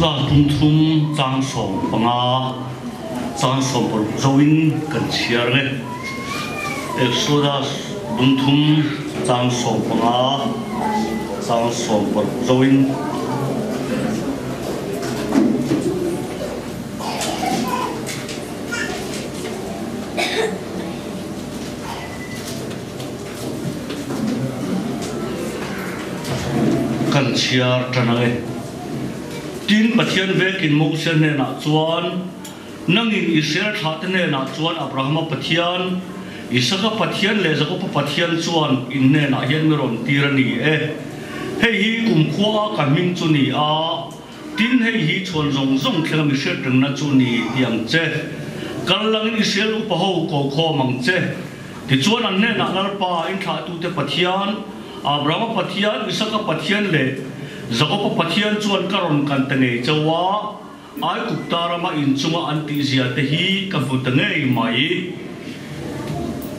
Exodus tum thum chang 15 chang 16 zoin kan chhiar nge. Exodus bung thum chang 15 chang 16 zoin. Kan chhiar tan ang e. Tin, Pathian vekin Moses hnenah chuan, Nangin Israel thlahte hnenah chuan Abrahama Pathian, Isaka Pathian leh Jakoba Pathian chuan in hnenah hian mi rawn tir a ni e. Hei hi kumkhua a ka hming chu ni a, tin hei hi chhuan zawng zawng thlenga mi hriat rengna chu ni ti ang che. Kal langin Israel upa ho ko khawm ang che. Tichuan an hnenah Lalpa inthlahtute Pathian, Abrahama Pathian, Isaka Pathian leh Jakoba Pathian chuan ka rawn kan ta ngei chauh a, Aigupta rama inchunga an tihzia te hi ka hmu ta ngei mai.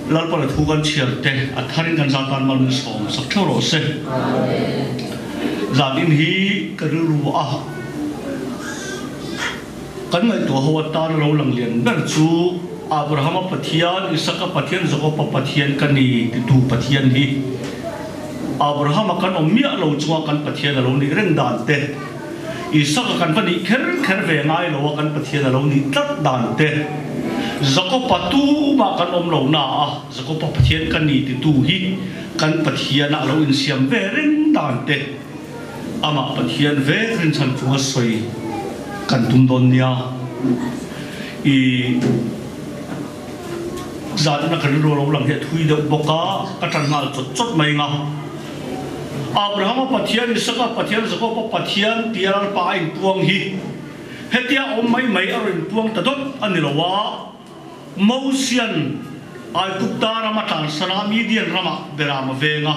Lalpa la thu kan chhiar te a tharin kan zat tan mal min sawm sak theuh rawh se. Zan in hi ka rilru a Kan ngaihtuah ho atan lo lang lian ber chu Abrahama Pathian, Isaka Pathian, Jakoba Pathian ka ni titu Pathian hi Abrahama kan awm miah lo chunga kan Pathian a lo nih reng dan te, Isaka kan va nih kher kher ve ngai lo a kan Pathian a lo nih tlat dan te, Jakoba tumah kan awm lo na a Jakoba Pathian ka ni titu hi kan Pathian ah a lo insiam ve reng dan te. Amah Pathian vek rinchhan chunga sawi kan tum dawn nia. I zanna ka rilru a lo lang hi a thui deuh bawk a, ka tan nghal chawt chawt mai nga. Abrahama Pathian, Isaka Pathian, Jakoba Pathian tia Lalpa a inpuang hi hetia awm mai mai a rawn inpuang ta dawt a ni lo a. Mosian Aigupta rama tlansana Midian ramah beram a veng a.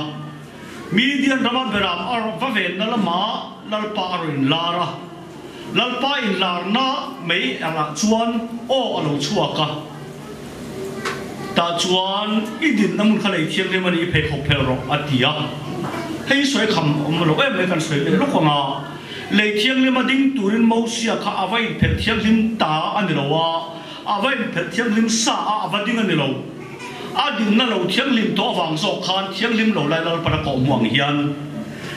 Midian rama beram a va venna lamah Lalpa a rawn inlar a, Lalpa inlarna mei engah chuan aw a lo chhuak a, tah chuan i dinna hmun kha lei thianghlim a ni, i pheikhawk phel rawh a ti a. Hei sawi kham awm lo em mai kan sawi leh lawk ang a, lei thianghlim a ding turin Mosia kha a va inphelh thianghlim ta a ni lo a, a va inphelh thianghlim sa a a va ding a ni lo. A dinna lo thianghlim tawh avang zawk khan thianghlim lo lai Lalpan a kawh hmu ang hian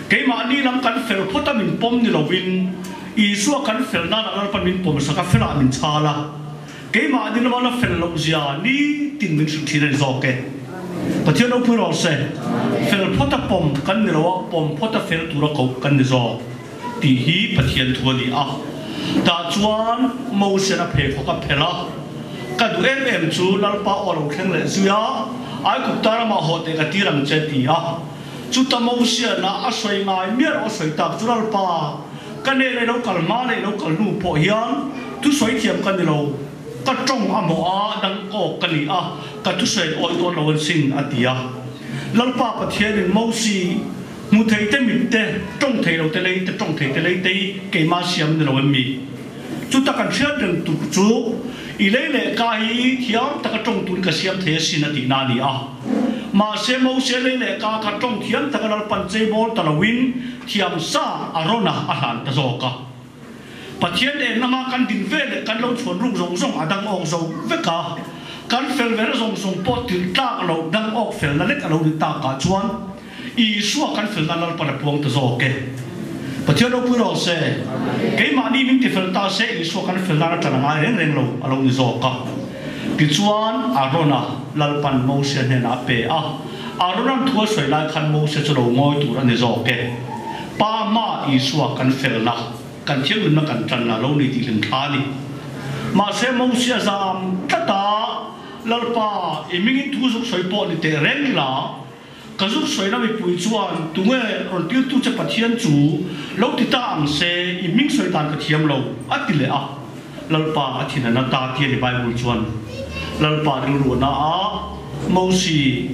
keimahni lam kan fel phawt a min pawm ni lovin Isua kan fel nanah Lalpan min pawm sak a felah min chhal a, keimahni lama la fel loh zia nitin min hrilh thin a ni zawk e. Pathian ropui rawh se, fel phawt a pawm kan ni lo a, pawm phawt a fel tura koh kan ni zawk tih hi Pathian thu a ni a. Tah chuan Moses-a pheikhawk a phelh a. Ka duh em em chu Lalpa aw lo thleng leh zui a, Aigupta ramah haw teh ka tir ang che ti a. Chuta Mosiana a sawi ngai miah loh a sawi tak chu Lalpa, ka nen i lo kal hma leh i lo kal hnu pawh hian thusawi thiam ka ni lo, ka tawng a mawh a, dang kawk ka ni a, ka thusawi an awih dawn lo an sin a ti a. Lalpa Pathianin Mosi, hmu thei te mit te, tawng thei lo te lei te, tawng thei te lei te hi keimah siam ni lo em mi? Chuta kan hriat reng tur chu i lei leh ka hi thiam taka tawng turin ka siam thei asin a tihna a ni a. Mahse Mose lei leh ka kha tawng thiam taka Lalpan cheibawl ta loin thiam sa a rawn a, a hlan ta zawk a. Pathian eng lama kan din ve leh kan lo chhuan ruk zawng zawng a dang awk zo vek a, kan fel vena zawng zawng pawh tirh tlak loh dang awk felna lek a lo ni takah chuan Isua kan felna Lalpan a puang ta zawk e. Pathian ropui rawh se. Keimahni min tifel ta se Isua kan fel nan a tan a ngai reng reng lo a lo ni zawk a. Tichuan Arona Lalpan Mose hnenah a pe a. Arona'n thu a sawi lai khan Mose chu lo ngawi tur a ni zawk e. Pa hma Isua kan felna, kan thianghlimna kan tanna lo ni tih hlim thla a ni. Mahse Mose a zam tlat a, Lalpa, i mingin thu zuk sawi pawh ni teh reng la, Ka zuk sawina mipui chuan tunge rawn tirtu che Pathian chu lo ti ta ang se, i hming sawi dan ka thiam lo, a ti leh a. Lalpa a thin a na ta ti a ni Bible chuan. Lalpa rilru a na a, Mosi,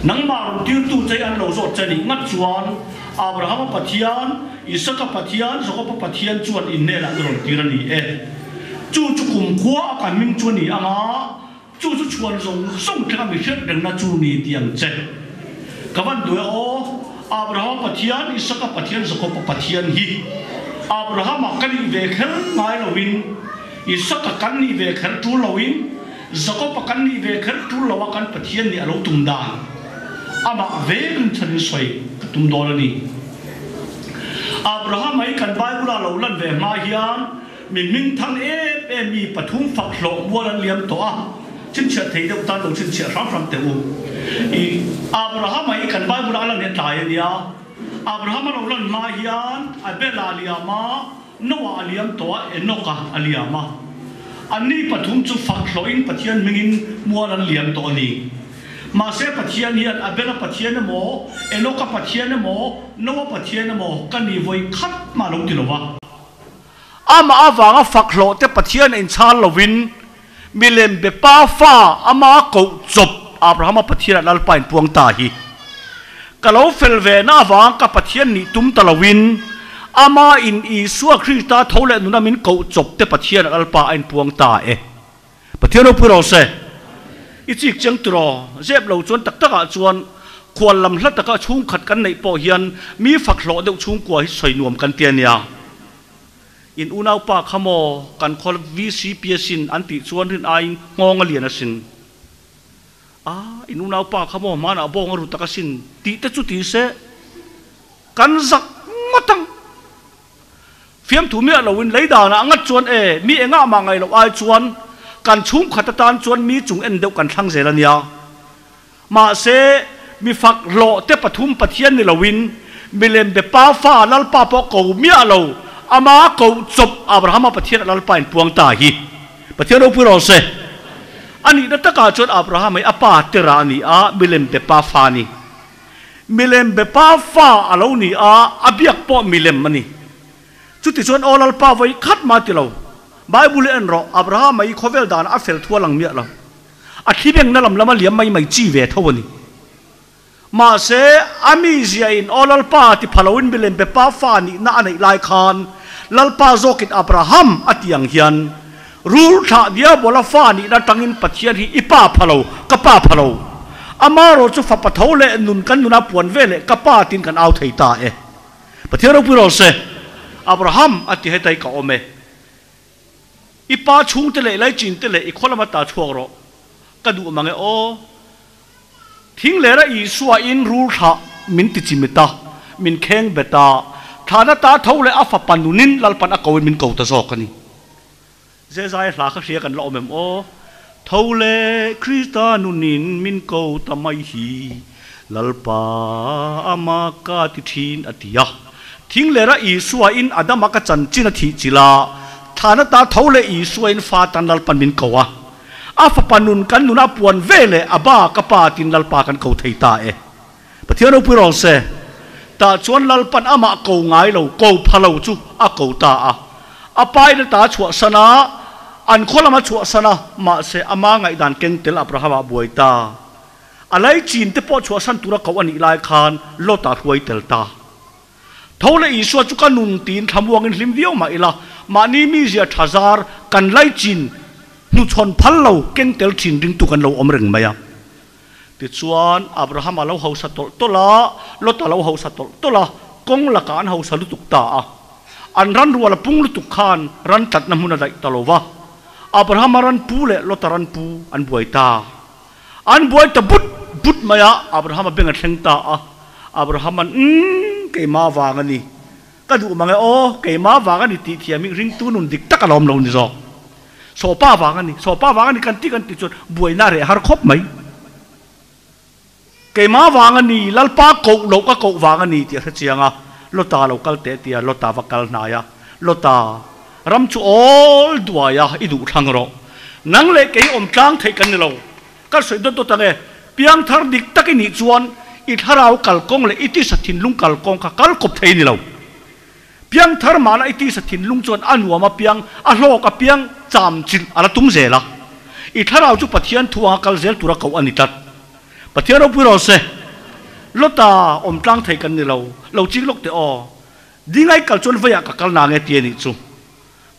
nangmah rawn tirtu che an lo zawt che nih ngat chuan Abrahama Pathian, Isaka Pathian, Jakoba Pathian chuan innelah i rawn tir a ni e. Chu chu kumkhua a ka hming chu a ni ang a, Chu chu chhuan zawng zawng thleng a mi hriat rengna chu ni ti ang che. Ka van duh e aw, Abrahama Pathian, Isaka Pathian, Jakoba Pathian hi. Abrahama ka nih ve kher ngai loin, Isaka kan nih ve kher tul loin, Jakoba kan nih ve kher tul loa kan Pathian nih a lo tum dan amah vekin chhan in sawi ka tum dawn a ni. Abrahama hi kan Bible-a lo lan ve hma hian mi hmingthang em em mi pathum fak hlawh mual an liam tawh a, chhinchhiah thei deuh tan lo chhinchhiah hram hram teh u. I Abrahama hi kan Bible-a a lan hi a tlai a nia. Abrahama lo lan hma hian Abel-a a liam a, Noah a liam tawh a, Enoch-a a liam a. Anni pathum chu fak hlawhin Pathian hmingin mual an liam tawh a ni. Mahse Pathian hian Abel-a Pathian emaw, Enoch-a Pathian emaw, Noah Pathian emaw ka ni vawi khat mah lo ti lo va. Amah avanga fak hlawh te Pathian a inchhal lovin milem be pa fa ama koh chawp Abrahama Pathian ah Lalpa inpuang ta hi. Ka lo fel ve na avanga ka Pathian nih tum ta lovin ama in Isua Krista tho leh nuna min koh chawp te Pathian ah Lalpa a inpuang ta e. Pathian ropui rawh se. I chik chiang tiraw? Zep lo chuan tak takah chuan khual lam hla taka chhungkhat kan neih pawh hian mi fak hlawh deuh chhungkua hi sawi nuam kan ti a nia. In unaupa kha maw kan khawl VCP asin an tih chuan rin aiin nghawng a lian asin. A, in unaupa kha maw hmanah bawng a ru tak asin tih te chu ti se kan zak ngawt ang. Fiamthu miah loin lei danah ngat chuan e, mi engah mah ngaih loh ai chuan kan chhungkhat atan chuan mi chung en deuh kan thlang zel a nia. Mahse, mi fak hlawh te pathum Pathian ni loin milem be pa fa Lalpa pawh ko miah lo, ama koh chawp Abrahama Pathian a Lalpa in puang ta hi. Pathian ropui rawh se. A nihna takah chuan Abrahama hi a pa tera a ni a, milem be pa fa a ni. Milem be pa fa a lo ni a, a biak pawh milem a ni. Chutichuan aw Lalpa vawi khat mah ti lo. Bible hi en rawh, Abrahama hi khawvel danah a fel thu a lang miah lo. A thli bengna lam lama liam mai mai chi ve tho a ni. Mahse, a mizia in aw Lalpa ti pha loin milem be pa fa nihna a neih lai khan Lalpa zawkin Abraham a ti ang hian Rul thlah diabola fa nihna atangin Pathian hi i pa pha lo, ka pa pha lo. Amarawh chu fapa tho leh nun kan nuna puan ve leh ka pa tiin kan au thei ta e. Pathian ropui rawh se. Abraham a ti hetai ka awm e. I pa chhungte leh laichin te leh i khaw lama ta chhuak rawh. Ka duh mang e aw. Thing lera Isua in rul thlah min ti chimit a, min kheng bet a, thlahna ta tho leh a fapa nunin Lalpan a koin min ko ta zawk a ni. Zezai hla kha hria kan la awm em aw? Tho leh Krista nunin min ko ta mai hi, Lalpa ama ka ti thin a ti a. Thing lera Isua in Adama ka chanchin a thih chilh a, thlahna ta tho leh Isua in fa tan Lalpan min ko a. A fapa nun kan nuna puan ve leh a ba ka pa tin Lalpa kan ko thei ta e. Pathian ropui rawh se. Tah chuan Lalpan amah ko ngai lo, ko pha lo chu a ko ta a. A pa in a ta chhuahsan a, an khaw lam a chhuahsan a, mahse ama ngaihdan keng tel Abraham-ah buai ta. A laichin te pawh chhuahsan tura koh a nih lai khan Lot-a hruai tel ta. Tho leh Isua chu ka nun tiin thlamuangin hlim viau mah ila, mahni mizia tha zar kan laichin hnuchhawn phal lo keng tel thin ringtu kan lo awm reng mai a. Tichuan, Abrahama lo hausa tawlh tawlh a, Lota lo hausa tawlh tawlh a, kawng lakah an hausa lutuk ta a. An ran rual a pung lutuk khan ran tlatna hmun a daih ta lo va. Abrahama ran pu leh Lota ran pu an buai ta. An buai ta but but mai a, Abrahama beng a thleng ta a. Abrahama'n, Umm, keimah vang a ni. Ka duh mang e aw, keimah vang a ni tih thiam hi ringtu nun dik tak a la awm lo ni zawk. Sawpa vang a ni, sawpa vang a ni kan ti kan ti chuan buaina a reh har khawp mai. Keimah vang a ni, Lalpa koh loh ka koh vang a ni tih a hre chiang a, Lota lo kal teh tia Lota va kal hnai a, Lota, ram chu awl duai a, i duh thlang rawh. Nang leh kei awm tlang theih kan ni lo. Ka sawi dawt dawt ang e, piangthar dik tak i nih chuan i thlarau kalkawng leh i tisa thinlung kalkawng kha kal kawp thei a ni lo. Piangthar mahna i tisa thinlung chuan a nuam apiang, a hlawk apiang cham chilh a la tum zel a. I thlarau chu Pathian thu anga kal zel tura koh a ni tlat. Pathian ropui rawh se. Lota awm tlang thei kan ni lo, lo ching lawk teh aw. Dingai kal chuan veiah ka kal na nge ti a nih chu.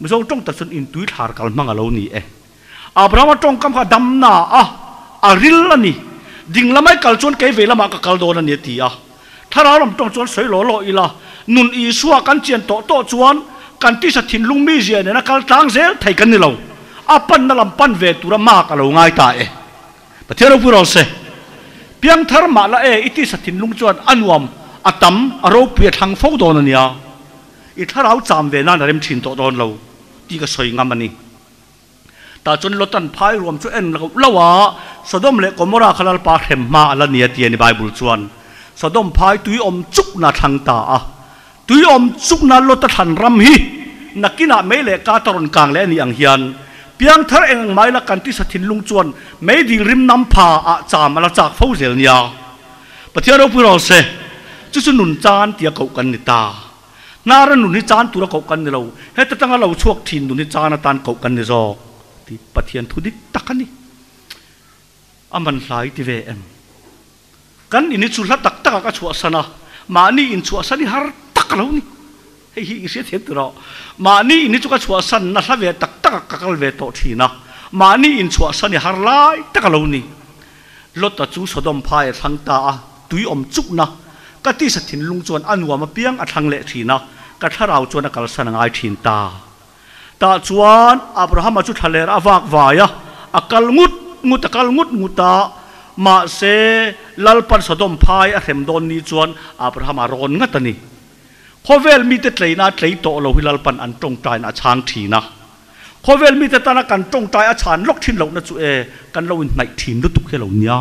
Mizo tawng tak chuan intui thlar kal hmang a lo ni e. Abrahama tawngkam kha damna a, a ril a ni. Ding lamai kal chuan kei vei lamah ka kal dawn a ni a ti a. Thlarau lam tawng chuan sawi law law ila, nun Isua kan chian tawh tawh chuan kan tisa thinlung mizia nena kal tlang zel thei kan ni lo. A panna lam pan ve tura mark a lo ngai ta e. Pathian ropui rawh se. Piangthar mah la e, i tisa thinlung chuan a nuam, a tam, a ropui a thlang fo dawn a nia. I thlarau cham ve nan a rem thin tawh dawn lo tih ka sawi ngam a ni. Tah chuan Lotan phai ruam chu en loh loh a, Sodom leh Gomorrah kha Lalpa hrem hma a la ni a ti a ni Bible chuan. Sodom phai tui awm chukna thlang ta a. Tui awm chukna Lota thlan ram hi nakinah mei leh ka ta rawn kang leh a nih ang hian piangthar eng ang mai la kan tisa thinlung chuan meidil rim nam pha ah cham a la chak fo zel nia. Pathian ropui rawh se, chu chu nun chan tia koh kan ni ta. Hnara nun hi chan tura koh kan ni lo, heta tanga lo chhuak thin nun hi chan atan koh kan ni zawk tih Pathian thu dik tak a ni. A man hlai ti ve em? Kan in hi chu hla tak takah ka chhuahsan a, mahni inchhuahsan hi har tak a lo ni. Hei hi i hria thiam tih rawh. Mahni in hi chu ka chhuahsan na hla ve tak takah ka kal ve tawh thin a, mahni inchhuahsan hi har lai tak a lo ni. Lota chu Sodom phai a thlang ta a, tui awm chukna ka tisa thinlung chuan a nuam apiang a thlang leh thin a, ka thlarau chuan a kalsan a ngai thin ta. Tah chuan Abrahama chu thlaler a vak vai a, a kal ngut ngut a kal ngut ngut a, mahse Lalpan Sodom phai a hrem dawn ni chuan Abrahama rawn ngat a ni. Khawvel mite tleina a tlei tawh lo hi Lalpan an tawngtaina a chhang thin a. Khawvel mite tana kan tawngtai a chhan lawk thin lohna chu e, kan lo inhnaih thin lutuk hi lo nia.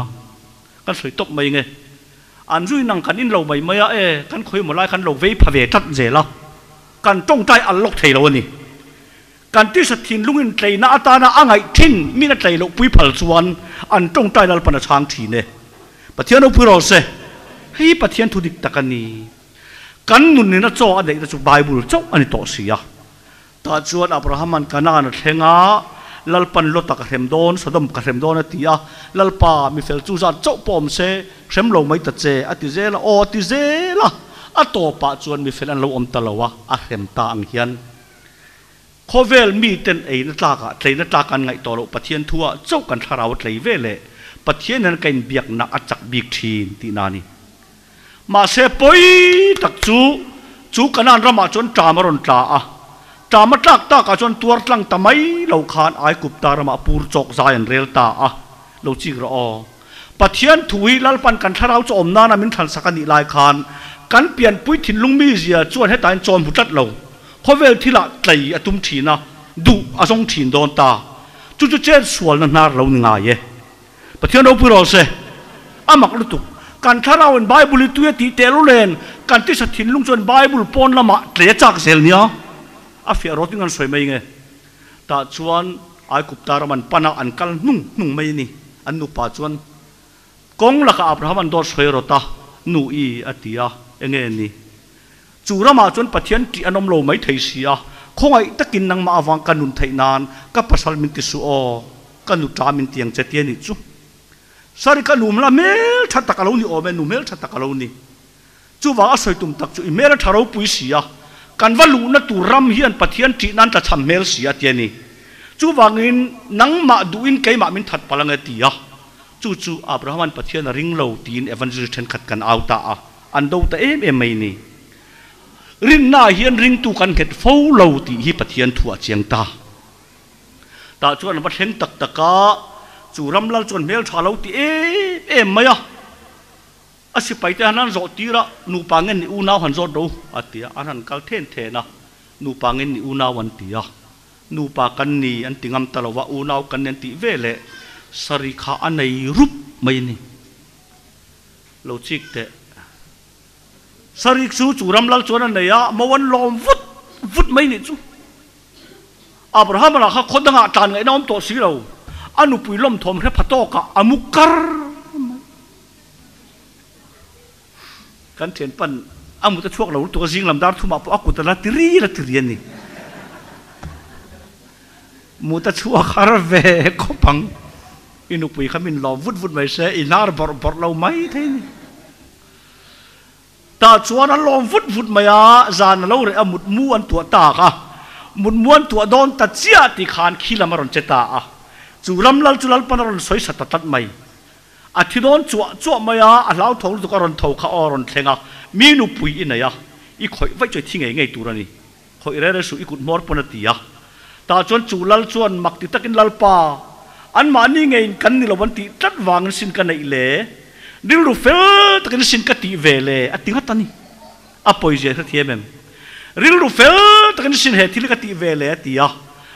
Kan sawi tawp mai nge. An zui nang kan in lo mai mai a e, kan khawi maw lai khan lo vei pha ve tlat zel a. Kan tawngtai al lawk thei lo a ni. Kan tisa thinlung in tleina atana a ngaih thin min a tlei loh pui phal chuan an tawngtai Lalpan a chhang thin e. Pathian ropui rawh se. Hei hi Pathian thu dik tak a ni. Kan nun in a chaw a neihna chu Bible chauh a ni tawh si a. Tah chuan Abrahama'n Kanaan a thleng a, Lalpan Lota ka hrem dawn, Sodom ka hrem dawn a ti a. Lalpa, mi fel chu zat chauh pawh awm se, hrem lo mai ta che, a ti zel a. Aw, a ti zel a. A tawpah chuan mi fel an lo awm ta lo a, a hrem ta ang hian. Khawvel miten eina tlakah, tleina tlak an ngaih tawh loh Pathian thuah chauh kan thlarau a tlei ve leh Pathian hian ka inbiakna a chak bik thin tihna a ni. Mahse pawi tak chu, chu Kanaan ramah chuan ṭam a rawn tla a. Ṭam a tlak takah chuan tuar tlang ta mai lo khan Aigupta ramah pur chawk zai an rel ta a. Lo chik rawh aw. Pathian thu hi Lalpan kan thlarau chu awm nana min thlansak a nih lai khan kan pianpui thinlung mizia chuan hetain chawn hmu tlat lo. Khawvel thilah tlei a tum thin a, duh a zawng thin dawn ta. Chu chu chen sualna hnar lo ni ngai e. Pathian ropui rawh se. A mak lutuk. Kan thlarau in Bible hi tui a tih teh lu nen kan tisa thinlung chuan Bible pawn lamah tle a chak zel nia. A fiah rawt in kan sawi mai nge. Tah chuan Aigupta ram an pan a, an kal hnung hnung mai a ni. An nupa chuan kawng lakah Abraham an dawt sawi rawt a, nu i a ti a, enge ni? Chu ramah chuan Pathian tih an awm lo mai thei si a, khawngaih takin nangmah avang ka nun theih nan ka pasal min ti suh aw, ka nu ta min ti ang che ti a nih chu. Sorry ka nu hmla hmel tha tak a lo ni awm e, nu hmel tha tak a lo ni. Chuvang a sawi tum tak chu i hmel a tha ropui si a, kan va luhna tur ram hian Pathian tih nan tla cham hmel si a ti a ni. Chuvangin nangmah duhin keimah min that palh ang e ti a, chu chu Abraham-a'n Pathian a ring lo tiin evangelist thenkhat kan au ta a. An do ta em em mai ni. Rinna ah hian ringtu kan nghet fo lo tih hi Pathian thu a chiang ta. Tah chuan a va thleng tak tak a, chu ram lal chuan hmel tha lo ti em em mai a. A sipai te han han zawh tir a, nupa ngen ni unau han zawt ro a ti a, an han kal then then a, nupa ngen ni unau an ti a. Nupa kan ni an ti ngam ta lo va, unau kan ni an tih ve leh saree kha a nei rup mai a ni. Lo chik teh. Sarik chu chu ram lal chuan a nei a, mo an lawm vut vut mai nih chu. Abrahama lah kha khaw dangah tlan ngaihna awm tawh si lo, a nupui lawm thawm hre pha tawkah a mu kar mai. Kan thianpan a mut a chhuak lo lutuk a, zing lam dar thumah pawh a kut a la ti ri la ti ri a ni. Mut a chhuak har ve khawp ang. I nupui kha min lawm vut vut mai se, i hnar bawrh bawrh lo mai thei ni. Tah chuan an lawm vut vut mai a, zan a lo reh a, mutmu an tuah tak a. Mutmu an tuah dawn ta chiah tih khan khi lam a rawn che ta a. Chu ram lal chu Lalpan a rawn sawi sa ta tlat mai. A thi dawn chuah chuah mai a, a hlauthawng lutuk a rawn tho kha aw a rawn thleng a, mi nupui i nei a, i khawih vaih chu i thi ngei ngei tur a ni. Khawih rere suh i kut hmawr pawn a ti a. Tah chuan chu lal chuan mak ti takin Lalpa, anmahni ngeiin kan ni lo an tih tlat vangin sin ka neih le, rilru fel takin sin ka tih ve le a ti ngat a ni. A pawizia hrethiam em? Rilru fel takin sin he thil ka tih ve le a ti a,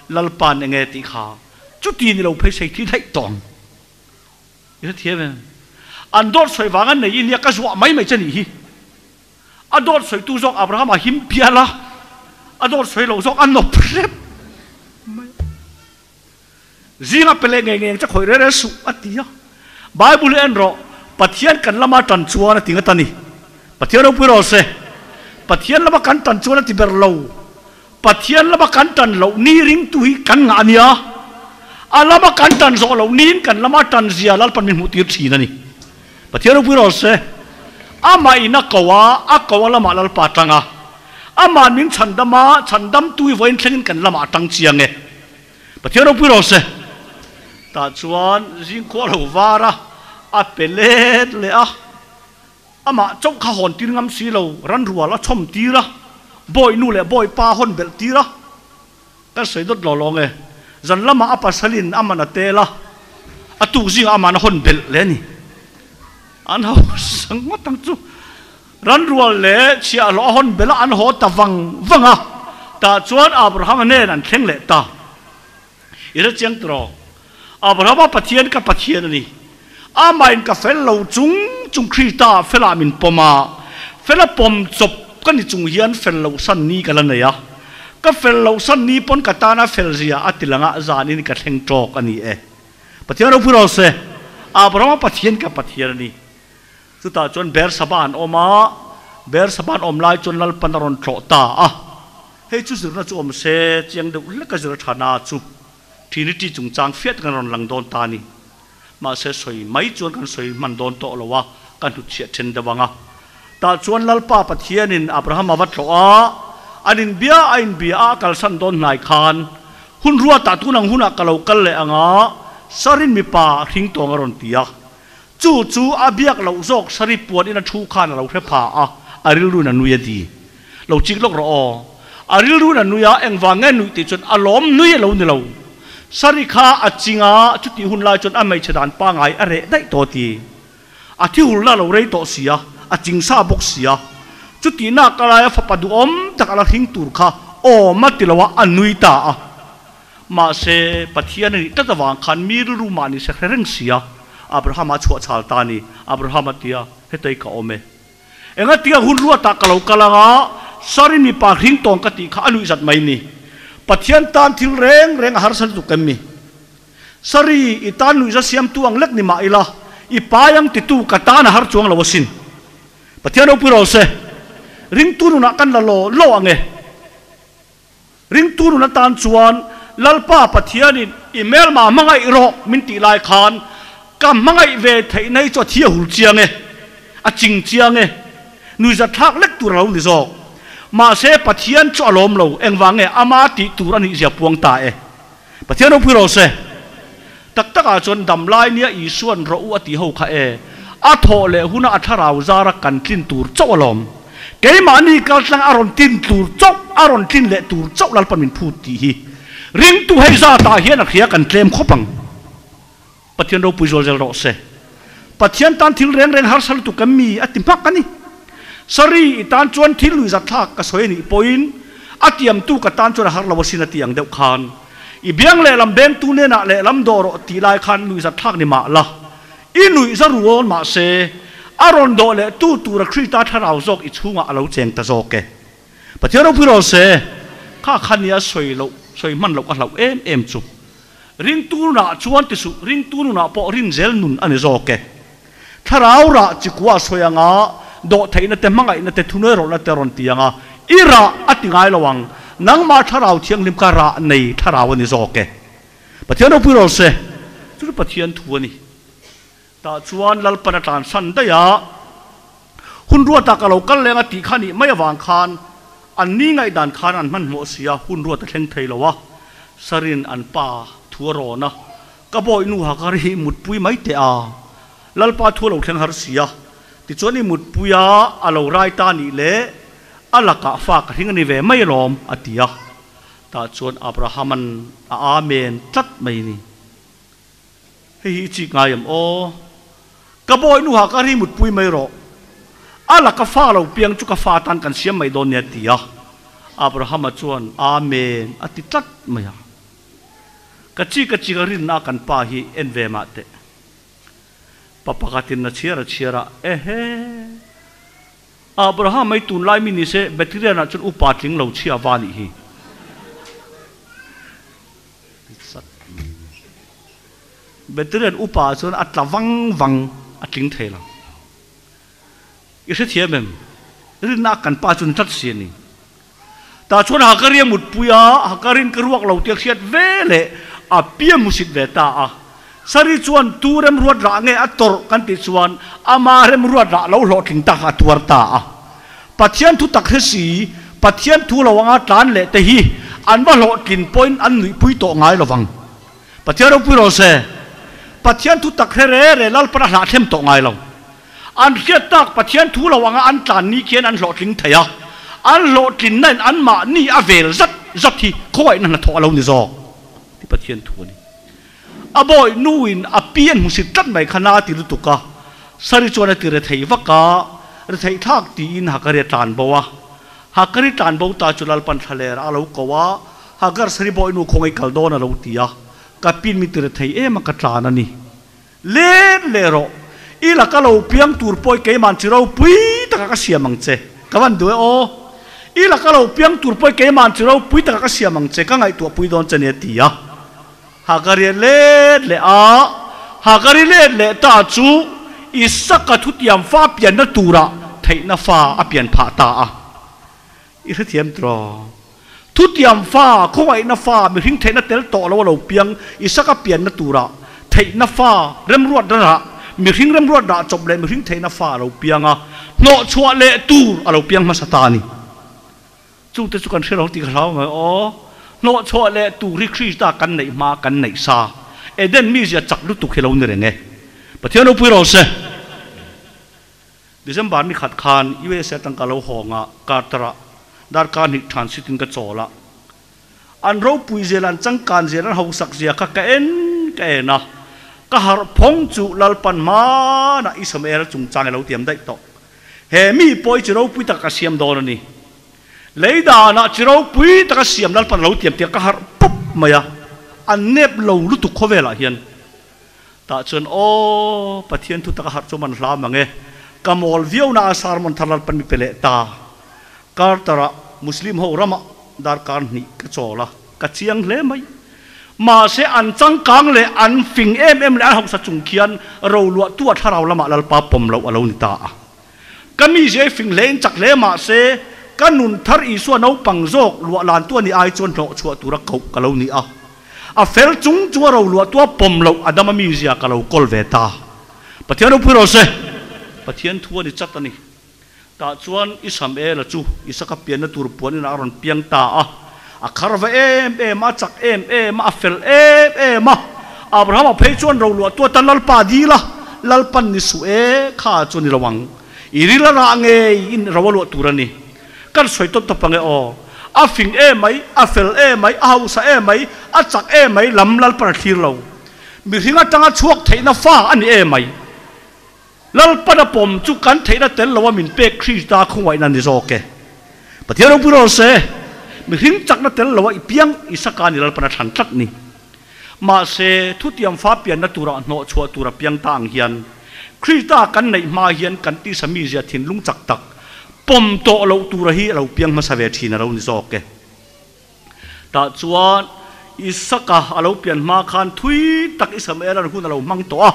Lalpa'n enge tih kha chuti ni lo phei sei thi daih tawh ang. I hrethiam em? An dawt sawi vanga nei i nia ka zuah mai mai che nih hi. A dawt sawitu zawk Abraham a him pial a, a dawt sawi loh zawk a nawp hrep mai a. Zinga pe leh ngei ngei ang che khawih rere suh a ti a. Bible hi en rawh, Pathian kan lama tan chuan a ti ngat a ni. Pathian ropui rawh se. Pathian lama kan tan chuan a ti ber lo. Pathian lama kan tan loh ni ringtu hi kan ngah a nia. A lama kan tan zawh loh niin kan lama tan zia Lalpan min hmuh tir thin a ni. Pathian ropui rawh se. Amah in a ko a, a ko a lamah Lalpa tang a. Amah min chhandam a, chhandamtu hi vawiin thlengin kan lamah a tang chiang e. Pathian ropui rawh se. Tah chuan zingkhua lo var a, a pe let leh a. Amah chauh kha hawn tir ngam si lo, ran rual a chhawm tir a, bawi nu leh bawi pa hawn belh tir a. Ka sawi dawt lo lawng e. Zan lamah a pasalin a man a tel a, a tuk zingah aman a hawn belh leh a ni. An hausa ngawt ang chu. Ran rual leh chhiahhlawh a hawn belh a, an haw ta vang vang a. Tah chuan Abrahama nen an thleng leh ta. I hre chiang tiraw? Abrahama Pathian ka Pathian a ni. Amahin ka fel lo chung chung Krista felah min pawm a, fela pawm chawp ka ni chung hian fel loh san ni ka la nei a. Ka fel loh san ni pawn ka tana fel zia a ti lang a, zanin ka thleng tawk a ni e. Pathian ropui rawh se. Abrahama Pathian ka Pathian a ni. Chutah chuan Bersaba an awm a, Bersaba an awm lai chuan Lalpan a rawn tlawh ta a. Hei chu zirna chu awm se, chiang deuh hlek a zir a tha na chu Trinity chungchang fiah takin a rawn lang dawn ta a ni. Mahse sawi mai chuan kan sawi hman dawn tawh lo a, ka hnutchhiah then deuh ang a. Tah chuan Lalpa Pathianin Abraham a va tlawh a, an inbia a inbia a, a kalsan dawn hnai khan, Hun ruatah tun ang hunah ka lo kal leh ang a, Sarin mipa a hring tawng a rawn ti a. Chu chu a biak loh zawk Sari puan in a thu khan a lo hre pha a, a rilruin a nui a ti. Lo chik lawk rawh aw. A rilruin a nui a, engvang nge nuih tih chuan a lawm nui a lo ni lo. Sari kha a ching a, chutih hun lai chuan a hmeichhe dan pangai a reh daih tawh a ti. A thi hurna a lo rei tawh si a, a ching sa bawk si a. Chutihnak a laia fapa duhawm tak a la hring tur kha awm a ti lo a, a nui ta a. Mahse, Pathian a nih tlat avang khan mi rilru mahni se hre reng si a, Abrahama a chhuah chhal ta a ni. Abraham a ti a, Hetei ka awm e. Engatinge hun ruatah ka lo kal ang a, Sari mipa hring tawng ka tih kha a nuih zat mai ni. Pathian tan thil reng reng a harsa lutuk em mi? Sari, i tan nuihza siamtu ang lek ni mah ila, i pai ang titu ka tan a har chuang lo asin. Pathian ropui rawh se, ringtu nunah kan la law law ang e. Ringtu nun atan chuan Lalpa Pathianin i hmelma hmangaih rawh min tih lai khan ka hmangaih ve theih nei chu a thi a hul chiang e, a ching chiang e, nuihzat thlak lek tur a lo ni zawk. Mahse Pathian chu a lawm lo, engvang nge ama tih tur a nih zia puang ta e. Pathian ropui rawh se. Tak takah chuan damlai nia Isua'n rawh u a tih ho kha e, a thawh leh huna a thlarau zara kan tlin tur chauh alawm. Keimahni kaltlang a rawn tlin tur chauh, a rawn tlin leh tur chauh Lalpa min phut tih hi ringtu hei zatah hian a hria kan tlem khawp ang. Pathian ropui zual zel rawh se. Pathian tan thil reng reng harsa lutuk em mi a ti hmak a ni. Sorry, i tan chuan thil lui zatthlak ka sawi a nih pawhin a tiamtu ka tan chuan a har lo asin a ti ang deuh khan. I biang lehlam bengtu nenah lehlam dawh rawh tih lai khan lui zatthlak ni mah la, i nuih za ruawn mah se, a rawn dawh leh tu tura Krista thlarau zawk i chhungah a lo cheng ta zawk e. Pathian ropui rawh se, kha kha nia sawi loh, sawi hman loh ka hlauh em em chu. Ringtu nunah chuan ti suh, ringtu nunah pawh rinzel nun a ni zawk e. Thlarau rah chi kua a sawi anga, dawhtheihna te, hmangaihna te, thunuairawlhna te rawn ti anga, i rah a ti ngai lo ang, nangmah thlarau thianghlim kha rah nei thlarau a ni zawk e. Pathian ropui rawh se, chu chu Pathian thu a ni. Tah chuan Lalpan a tlansan daih a, hun ruatah ka lo kal leng a tih kha nih mai avang khan an ni ngaihdan khan an hmanhmawh si a, hun ruat a thleng thei lo a, Sarin an pa thu a rawn a, Ka bawi nu ha kar hi mutpui mai teh a, Lalpa thu a lo thleng har si a, tichuan i mutpui a, a lo rai ta nih leh A lakah fa ka hring a ni ve mai alawm, a ti a. Tah chuan Abrahama'n a Amen tlat mai ni. Hei hi i chik ngai em aw? Ka bawi nuha ka ri mutpui mai rawh. A laka fa lo piang chu ka fa atan kan siam mai dawn nia, a ti a. Abrahama chuan Amen a ti tlat mai a. Ka chik a chik a rinna a kan pa hi en ve mah teh. Pa pakhatin a chhiar a chhiar a, Ehe! Abraham mai tunlai mi ni se Betirian ah chuan upa tling lo chhia va nih hi. Betirian upa ah chuan a tla vang vang a tling thei lo. I hrethiam em? Rinna a kan pa chu ni tlat si a ni. Tah chuan Hagari a mutpui a, Hagarin ka ruak lo tih a hriat ve leh a pian hmusit ve ta a. Sari chuan tu remruat rah nge a tawrh kan tih chuan ama remruat rah lo hlawhtling tak a tuar ta a. Pathian thu tak hre si, Pathian thu lo anga tlan leh te hi an va hlawhtlin pawhin an nuihpui tawh ngai lo vang. Pathian ropui rawh se. Pathian thu tak hre re re Lalpan a hlahthlem tawh ngai lo. An hriat tak Pathian thu lo anga an tlan ni khian an hlawhtling thei a, an hlawhtlinna in anmahni a vel zat zat hi khawngaihna hnathawh a lo ni zawk ti Pathian thu a ni. A bawi nu in a pi an hmusit tlat mai kha na ti lutuk a, Sari chuan a ti rethei vak a, retheih thlak tiin Hagari a tlan bo a. Hagari tlan bo ta chu Lalpan thlaler a lo ko a, Hagar Sari bawi nu khawngaih kal dawn a lo ti a, ka pin min ti rethei em a ka tlan a ni. Let leh rawh, i laka lo piang tur pawh keiman chi ropui taka ka siam ang che, ka van duh e aw. I laka lo piang tur pawh keiman chi ropui taka ka siam ang che, ka ngaihtuah pui dawn che nia ti a. Hagari let leh a, Hagari let leh ta chu Isaka thutiam fa pianna tura theihna fa a pian phah ta a. I hrethiam tiraw? Thutiam fa, khawngaihna fa, mihring theihna tel tawh lo a lo piang, Isaka pianna tura theihna fa, remruat rah, mihring remruat rah chawp leh mihring theihna fa a lo piang a, hnawhchhuah leh tur a lo piang hmasa ta a ni. Chungte chu kan hre lo tih ka hlau mai aw. Hnawhchhuah leh tur hi Krista kan neih hma kan neih sa. Eden mizia chak lutuk hi lo ni reng e. Pathian ropui rawh se. December ni khat khan USA tangka lo hawng a, Carter-ah darkar hnih than sitin ka chawl a. An ropui zel, an changkan zel, an hausak zia kha ka en ka en a. Ka harh phawng chu Lalpan hmanah Ismael chungchang i lo tiam daih tawh. He mi pawh hi chi ropui taka ka siam dawn a ni. Lei danah chi ropui taka siam Lalpan a lo tiam tih ka harh pawp mai a. An nep lo lutuk khawvelah hian. Tah chuan, Aw, Pathian thu taka harh chu man hla mang e. Ka mawl viau na a sermon thar Lalpan mi pe leh ta. Carter-ah Muslim ho ramah darkar hnih ka chawl a, ka chiang hle mai. Mahse, an changkang leh an fing em em leh an hausa chung khian roluah tu a thlarau lamah Lalpa pawm loh a lo ni ta a. Ka mizia i fing hle in chak hle mahse, ka nun thar Isua naupang zawk luah lan tu a nih ai chuan hlawh chhuah tura koh ka lo ni a. A fel chung chung a roluah tu a pawm loh Adama mizia ka lo kawl ve ta. Pathian ropui rawh se. Pathian thu a ni chat a ni. Tah chuan Isamaela chu Isaka pianna tur puan inah a rawn piang ta a. A khar va em em a, a chak em em a, a fel em em a. Abrahama phei chuan roluah tu atan Lalpa dil a, Lalpan ni suh e, kha chu ni lo ang. I ril a rah ngei in ro a luah tur a ni. Kan sawi tawp tawp ang e aw. A fing em mai, a fel em mai, a hausa em mai, a chak em mai, lam Lalpan a thlir lo. Mihring atanga chhuak theihna fa a ni em mai. Lalpan a pawm chu kan theihna tel lo a min pek Krista khawngaihna ni zawk e. Pathian ropui rawh se, mihring chakna tel lo a i piang Isaka ni Lalpan a thlan tlat ni. Mahse, thutiam fa pianna turah hnawh chhuah tur a piang ta ang hian, Krista kan neih hma hian kan tisa mizia thinlung chak tak pawm tawh loh tura hi a lo piang hmasa ve thin a lo ni zawk e. Tah chuan Isaka a lo pian hma khan thui tak Isamael-a'n hun a lo hmang tawh a.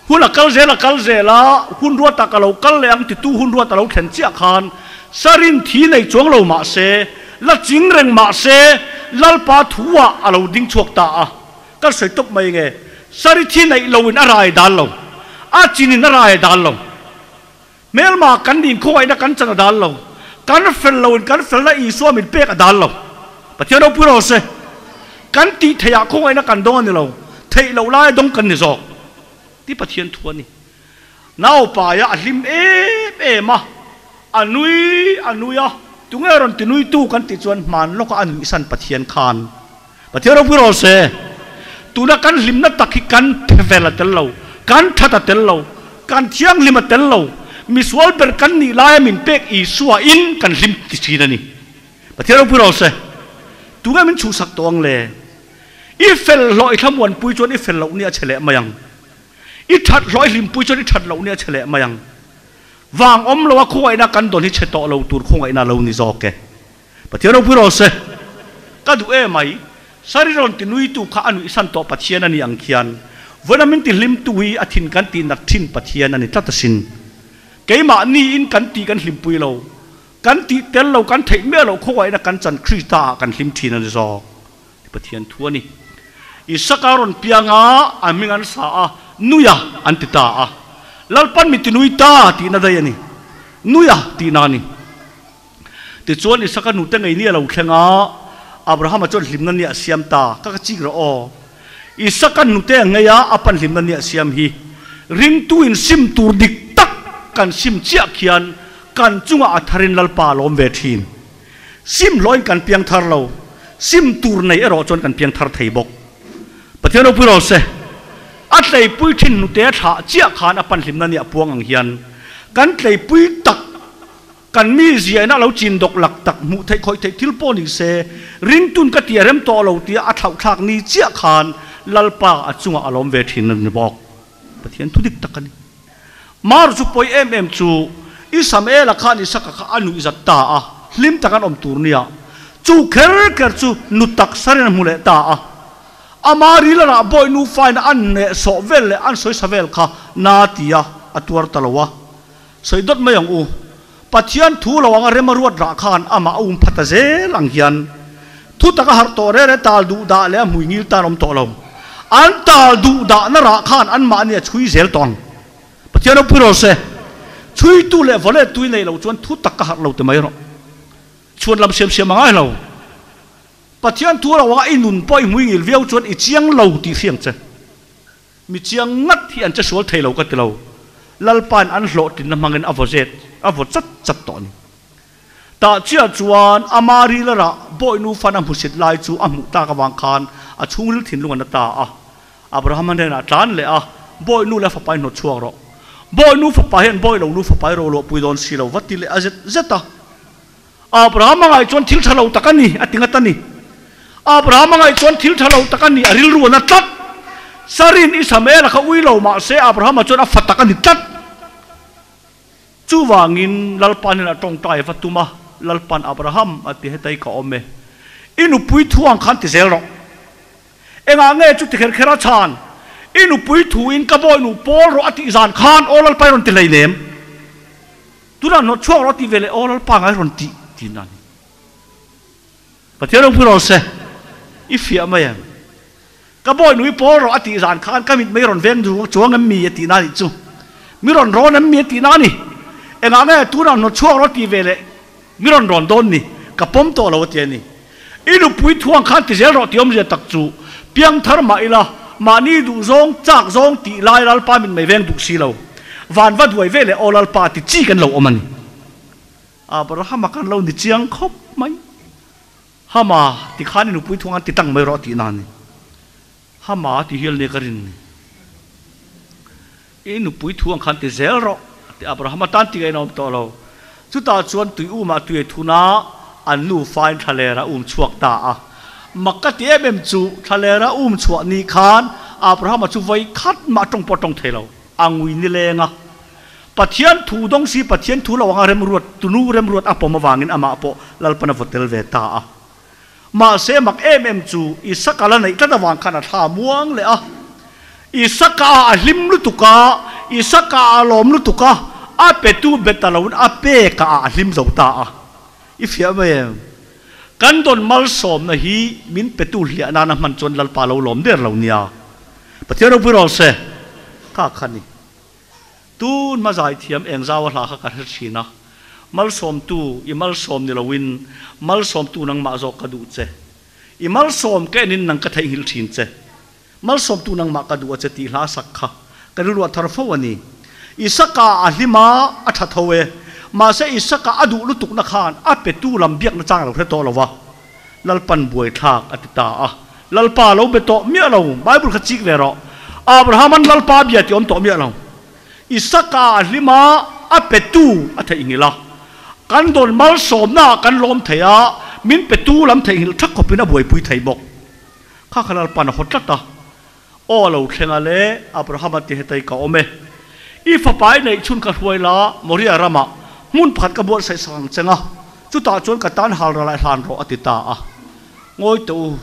Hun a kal zel a kal zel a, hun ruatah ka lo kal leh ang titu hun ruat a lo thlen chiah khan Sarin thi nei chuang lo mah se, la ching reng mah se, Lalpa thu-ah a lo ding chhuak ta a. Ka sawi tawp mai nge, Sari thi neih loin a rai dal lo, a chinin a rai dal lo. Hmelma kan nin khawngaihna kan chan a dal lo. Kan fel loin kan felna Isua min pek a dal lo. Pathian ropui rawh se. Kan tih theihah khawngaihna kan dawng a ni lo. Theih loh laia dawng kan ni zawk. Ti Pathian thu a ni. Naupaia a hlim em em a, a nui a nui a. Tunge rawn tinuitu kan tih chuan hman lawka a nuihsan Pathian khan Pathian ropui rawh se. Tuna kan hlimna tak hi kan vel a tel lo, kan that a tel lo, kan thianghlim a tel lo, misual ber kan nih laia min pek Isua in kan hlim ti thin a ni. Pathian ropui rawh se. Tunge min chhuhsak tawh ang le? I fel hlawh i thlamuanpui chuan i fel loh ni a che leh mai ang. I that hlawh i hlimpui chuan i that loh ni a che leh mai ang. Vang awm loa khawngaihna kan dawn hi che tawh lo tur khawngaihna lo ni zawk e. Pathian ropui rawh se. Ka duh e mai. Sari rawn ti nuitu kha a nuihsan tawh Pathian a ni ang khian. Vawiin a min ti hlimtu hi a thin kan tih nat thin Pathian a ni tlat asin. Keimah niin kan tih kan hlimpui lo. Kan tih tel lo kan theih miah loh khawngaihna kan chan Krista ah kan hlim thin a ni zawk. Ti Pathian thu a ni. Isaka rawn piang a, a hming an sa a, Nuia an ti ta a. Lalpan mi ti nui ta tihna daih a ni. Nuia tihna a ni. Tichuan Isaka nute ngei ni a lo thleng a, Abrahama chuan hlimna ni a siam ta. Ka ka chik rawh aw. Isaka nute a ngei a, a pan hlimna ni a siam hi. Ringtu in sim tur dik tak kan sim chiah khian kan chungah a tharin Lalpa a lawm ve thin. Sim hlawhin kan piang thar lo, sim tur nei erawh chuan kan piang thar thei bawk. Pathian ropui rawh se. A tleipui thin hnute a thlah chiah khan a pan hlimna ni a puang ang hian kan tleipui tak kan mi ziaina a lo chin dawk lak tak hmuh theih khawih theih thil pawh ni se ringtun ka ti a rem tawh lo tia a thlauhthlak ni chiah khan Lalpa a chungah a lawm ve thin a ni bawk. Pathian thu dik tak a ni. Mar chu pawi em em chu Isamaela khan Isaka kha a nuihzat ta a, hlim tak an awm tur nia. Chu kher kher chu nu tak sarin a hmu leh ta a. Ama ril a rah bawi nufaina an hneh sawh vel leh an sawisa vel kha na tia a tuar ta lo a. Sawi dawt mai ang u. Pathian thu lo anga rem a ruat rah khan amah a um pha ta zel ang hian thu tak a harh tawh rere tal duh dah leh a hmui ngil tan awm tawh lo. An tal duh dahna rah khan anmahni a chhui zel tawh ang. Pathian ropui rawh se. Chhuitu leh vawlet tui nei lo chuan thu tak ka harh lo ti mai rawh. Chhuan lam siam siam a ngai lo. Pathian thu lo anga i nun pawh i hmui ngil viau chuan i chiang lo tih hriang che. Mi chiang ngat hi an che sual thei lo ka ti lo. Lalpain an hlawhtlinna hmangin a vaw zet, a vaw chat chat tawh a ni. Tah chiah chuan ama ril a rah, bawihnu fan a hmusit lai chu a hmuh tak avang khan a chhungril thinlung a na ta a. Abrahama hnenah a tlan leh a, Bawihnu leh a fapa hi hnawt chhuak rawh. Bawihnu fapa hian bawi lo nu fapa hi roluahpui dawn si lo va ti leh a zet zet a. Abraham a ngaih chuan thil tha lo tak a ni, a ti ngat a ni. Abraham a ngaih chuan thil tha lo tak a ni, a rilru a na tlat. Sarin Isamaela kha ui lo mah se Abrahama chuan a fa tak a ni tlat. Chuvangin Lalpa hnenah tawngtai va tum a, Lalpa'n Abraham a ti, Hetai ka awm e. I nupui thu ang khan ti zel rawh. Engah nge chu ti kher kher a chhan? I nupui thuin ka bawihnu pawl rawh a tih zan khan aw Lalpa i rawn ti hleinem. Tunah hnawt chhuak rawh tih ve leh aw Lalpa ngai rawn tih tih a ni. Pathian ropui rawh se, i fiah mai em? Ka bawi nui pawl rawh a tih zan khan ka mit mei rawn veng chuang em mi a tih na nih chu. Mi rawn rawn em mi a tih na a ni. Engah nge tunah hnawt chhuak rawh tih ve leh mi rawn rawn dawn ni? Ka pawm tawh lo a ti a ni. I nupui thuang khan ti zel rawh tih awmzia tak chu piangthar mah ila mahni duh zawng chak zawng tih lai Lalpa min mei veng duh si lo. Van va duai ve leh aw Lalpa ti chi kan lo awm a ni. Abrahama kan lo ni chiang khawp mai. Hama ti khan i nupui thuang an ti tang mai rawh tih na a ni. Hama ti hial nia ka rin ni. I nupui thuang khan ti zel rawh ti Abrahama tan ti ngaihna awm tawh lo. Chutah chuan tui umah tui ei thun a, an nufain thlalera um chhuak ta a. Mak ka ti em em chu thlalera um chhuah ni khan Abrahama chu vawi khat mah tawng pawh tawng thei lo, a ngui nileng a. Pathian thu dawng si Pathian thu lo anga remruat tunu remruat a pawm avangin amah pawh Lalpan a vaw tel ve ta a. Mahse mak em em chu Isaka la neih tlat avang khan a thla muang leh a. Isaka a hlim lutuk a, Isaka a lawm lutuk a, a petu bet ta loin a peka ah a hlim zo ta a. I fiah mai em? Kan dawn malsawmna hi min petu hliah nana hman chuan Lalpa lo lawm der lo nia. Pathian ropui rawh se. Kha kha ni. Tun hma zaithiam eng zau a hla kha ka hre thin a, Malsawmtu, i malsawm ni loin malsawmtu nangmah zawk ka duh che. I malsawm ka enin nang ka theihnghilh thin che. Malsawmtu nangmah ka duh a che tih hla sak kha ka rilruah thar fo a ni. Isaka a hlim a, a tha tho e. Mahse Isaka a duh lutukna khan a petu lam biakna chang a lo hre tawh lo va, Lalpan buaithlak a ti ta a. Lalpa lo be tawh miah lo, Bible kha chik ve rawh. Abrahaman Lalpa bia ti awm tawh miah lo. Isaka a hlim a, a petu a theihnghilh a. Kan dawn malsawmna ah kan lawm thei a, min petu lam theihnghilh thak khawpin a buaipui thei bawk. Kha kha Lalpan a haw tlat a. Aw a lo thleng a le, Abrahama ti hetai ka awm e. I fapa i neih chhun ka hruai la, Moria ramah hmun pakhat ka buatsaih sak ang cheng a, chutah chuan ka tan hal ral ah i hlan rawh a ti ta a. Ngawi teh u,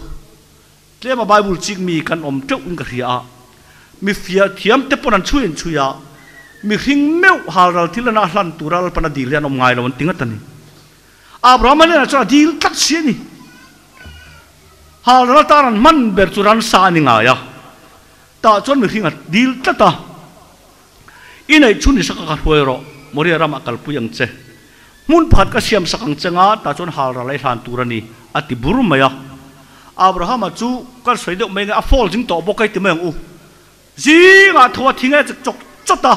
tlema Bible chik mi kan awm teuh in ka hria a, mi fiah thiam te pawn an chhui an chhui a, mihring meuh hal ral thil lana hlan tura Lalpan a dil hi an awm ngai lo an ti ngat a ni. Abrahama hnenah chuan a dil tlat si a ni. Hal ral tan an hman ber chu ransa a ni ngai a, tah chuan mihring a dil tlat a, I neih chhun Isaka ka hruai rawh, Moria ramah kalpui ang che. Hmun pakhat ka siam sak ang che nga, tah chuan hal ral ei hlan tur a ni, a ti bur mai a. Abrahama chu kan sawi deuh mai nge, a fall zing tawh bawk a i ti mai ang u. Zingah tho a thing e chawk chawt a,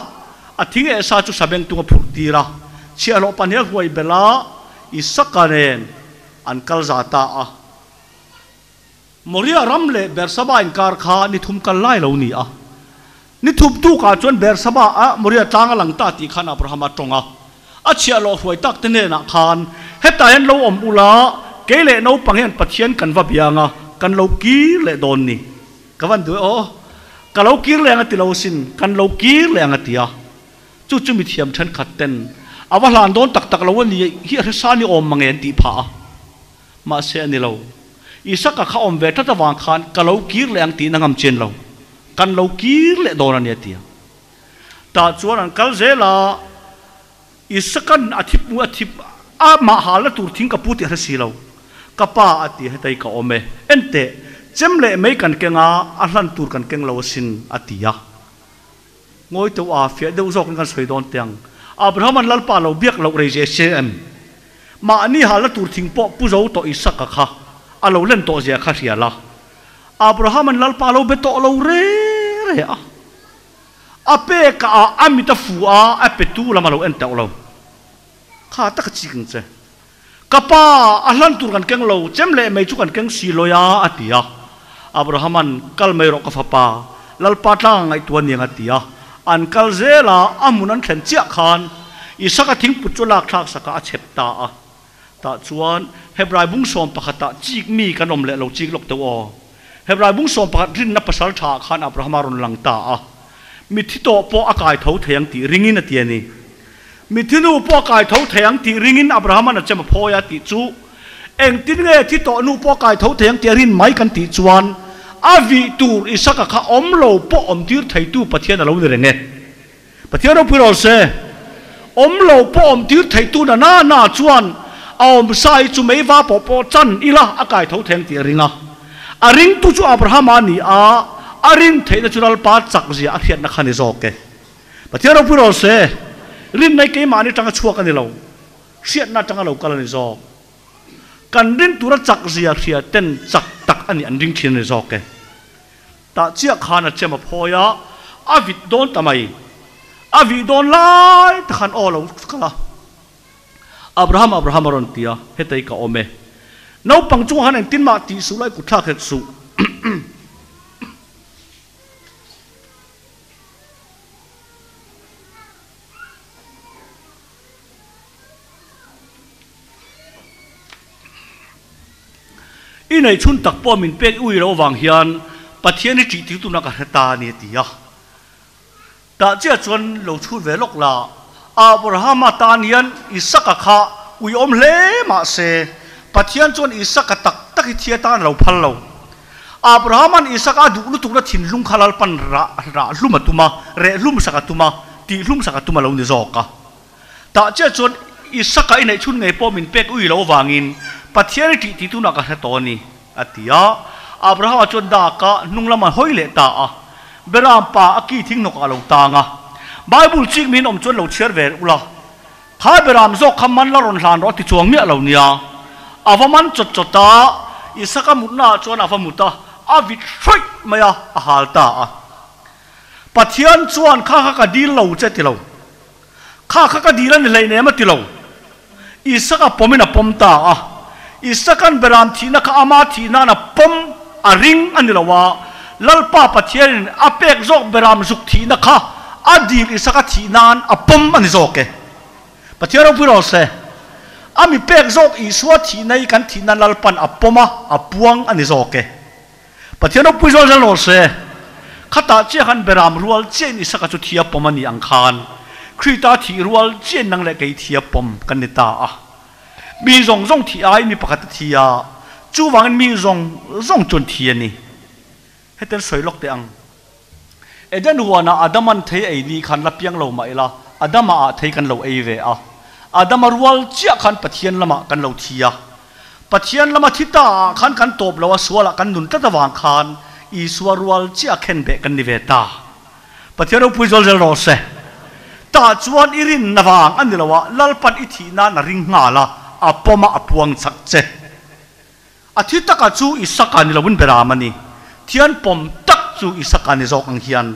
a thing eh sa chu sabeng tung a phurh tir a, chhiahhlawh pahnih a hruai belh a, Isaka nen an kal za ta a. Moria ram leh Bersaba inkar kha ni thum kal lai lo ni a. Ni thum tukah chuan Bersaba ah Moria tlang a lang ta tih khan Abraham a tawng a. A chhiahhlawh hruai tak te hnenah khan, Hetah hian lo awm ula, kei leh naupang hian Pathian kan va biang a, kan lo kir leh dawn ni. Ka van duh e aw, ka lo kir leh ang a ti lo asin, kan lo kir leh ang a ti a. Chu chu mithiam thenkhat ten a va hlan dawn tak tak lo a ni hi a hresa ni awm mange an tih phah a. Mahse a ni lo. Isaka kha awm ve tlat avang khan ka lo kir leh ang tih na ngam chen lo. Kan lo kir leh dawn a ni a ti a. Tah chuan an kal zel a, Isaka'n a thip a thip a mah halna tur thing ka pu tih a hre si lo. Ka pa a ti hetei ka awm e. Enteh, chem leh mei kan keng a, a hlan tur kan keng lo asin a ti a. Ngawi teuh a, fiah deuh zawkin kan sawi dawn teh ang. Abraham-a'n Lalpa lo biak loh rei zia se em? Mahni halna tur thing pawh pu zo tawh Isaka kha a lo len tawh zia kha hria la. Abraham-a'n Lalpa lo be tawh lo re re a. A pek ah a mit a fu a, a petu lam a lo en teuh lo. Kha tak a chik ang che. Ka pa, a hlan tur kan keng lo, chem leh mei chu kan keng si lawi a, a ti a. Abraham-a'n, Kal mai rawh ka fapa, Lalpa tlang a ngaihtuah aniang a ti a. An kal zel a, a hmun an thlen chiah khan Isaka thingput chu lak thlak sakah a chep ta a. Tah chuan Hebrai bung sawm pakhatah chik mi kan awm leh lo chik lawk deuh aw. Hebrai bung sawm pakhat rinna pasal tha ah khan Abrahama rawn lang ta a. Mithi tawh pawh a kai tho thei ang tih ringin a ti a ni. Mithi nu pawh a kai tho thei ang tih ringin Abrahama'n a chem a phawi a tih chu engtin nge thi tawh nu pawh a kai tho thei ang tih a rin mai kan tih chuan a vih tur Isaka kha awm lo pawh awm tir theitu Pathian a lo ni reng e. Pathian ropui rawh se. Awm lo pawh awm tir theih tu na na na chuan a awm sa hi chu mei va pawh pawh chan ila a kai tho theng tih a ring a. A ringtu chu Abrahama a ni a, a rin theihna chu Lalpa chak zia a hriatna kha ni zawk e. Pathian ropui rawh se. Rinna hi keimahni atanga chhuak a ni lo, hriatna atanga lo kal a ni zawk. Kan rin tura chak zia hria ten chak tak a nih an ring thin a ni zawk e. Tah chiah khan a chem a phawi a, a vit dawn ta mai. A vih dawn lai tak khan aw lo kal a. Abraham, Abraham a rawn ti a, hetei ka awm e. Naupang chungah khan engtin mah tih suh lai kut thlak hek suh. I neih chhun tak pawh min pek ui loh avang hian Pathian hi ṭih tir tuna ka hre ta a ni a ti a. Tah chiah chuan lo chhut ve lawk la, Abrahama tan hian Isaka kha ui awm hle mah se, Pathian chuan Isaka tak tak hi thia tan a lo phal lo. Abrahama'n Isaka a duh lutukna thinlung kha Lalpan rah rah hlum a tum a, reh hlum sak a tum a, tih hlum sak a tum a lo ni zawk a. Tah chiah chuan Isaka i neih chhun ngei pawh min pek ui lo avangin Pathian i ṭih tih tunah ka hre tawh a ni, a ti a. Abrahama chuan dâka hnung lam a hawi leh ta a. Beram pa a ki thing hnawkah a lo tang a. Bible chik miin awm chuan lo chhiar ve ula. Kha beram zawk kha man la rawn hlan rawh a ti chuang miah lo nia. A va man chawt chawt a, Isaka mutnaah chuan a va mut a, a vit hrawih mai a, a hal ta a. Pathian chuan kha kha ka dil lo che ti lo. Kha kha ka dil a ni hleinem a ti lo. Isaka pawmin a pawm ta a. Isakan Beram thihna kha ama thih nan a pawm a ring a ni lo a, Lalpa Pathianin a pek zawk Beram zuk thihna kha a dil Isaka thih nan a pawm a ni zawk e. Pathian ropui rawh se. A mi pek zawk Isua thihna hi kan thih nan Lalpan a pawm a, a puang a ni zawk e. Pathian ropui zual zel rawh se. Khatah chiah khan Beram rual chiahin Isaka chu thia pawm a ni ang khan, Krita thih rual chiahin nang leh kei thia pawm kan ni ta a. Mi zawng zawng thih aiin mi pakhat a thi a, chuvangin mi zawng zawng chuan thi a ni. Hetiang sawi lawk teh ang. Eden huanah Adaman thei ei ni khan la piang lo mah ila, Adama ah thei kan lo ei ve a. Adama rual chiah khan Pathian lamah kan lo thi a. Pathian lama thi ta ah khan kan tawp lo a, sualah kan nun tlat avang khan Isua rual chiah khen beh kan ni ve ta. Pathian ropui zual zel rawh se. Tah chuan i rinna vang a ni lo a, Lalpan i thih nan a ring nghal a, a pawm a, a puang chak che. A thi taka chu Isaka ni loin Beram a ni. Thian pawm tak chu Isaka ni zawk ang hian.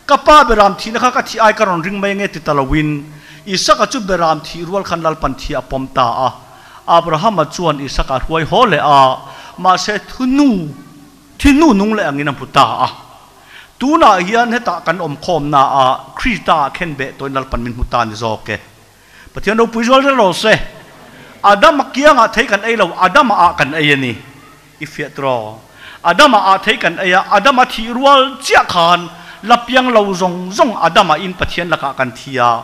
Ka pa Beram thihna kha ka thih ai ka rawn ring mai ange ti ta loin Isaka chu Beram thih rual khan Lalpan thi a pawm ta a. Abrahama chuan Isaka a hruai haw leh a, mahse thu nu, thi nu nung leh angin a hmu ta a. Tunah hian hetah kan awm khawmna ah Krista ah khenbeh tawhin Lalpan min hmu ta ni zawk e. Pathian ropui zual reng lo se. Adama kiangah thei kan ei lo, Adama ah kan ei a ni. I fiah tiraw? Adama ah thei kan ei a, Adama thih rual chiah khan la piang lo zawng zawng Adama in Pathian lakah kan thi a.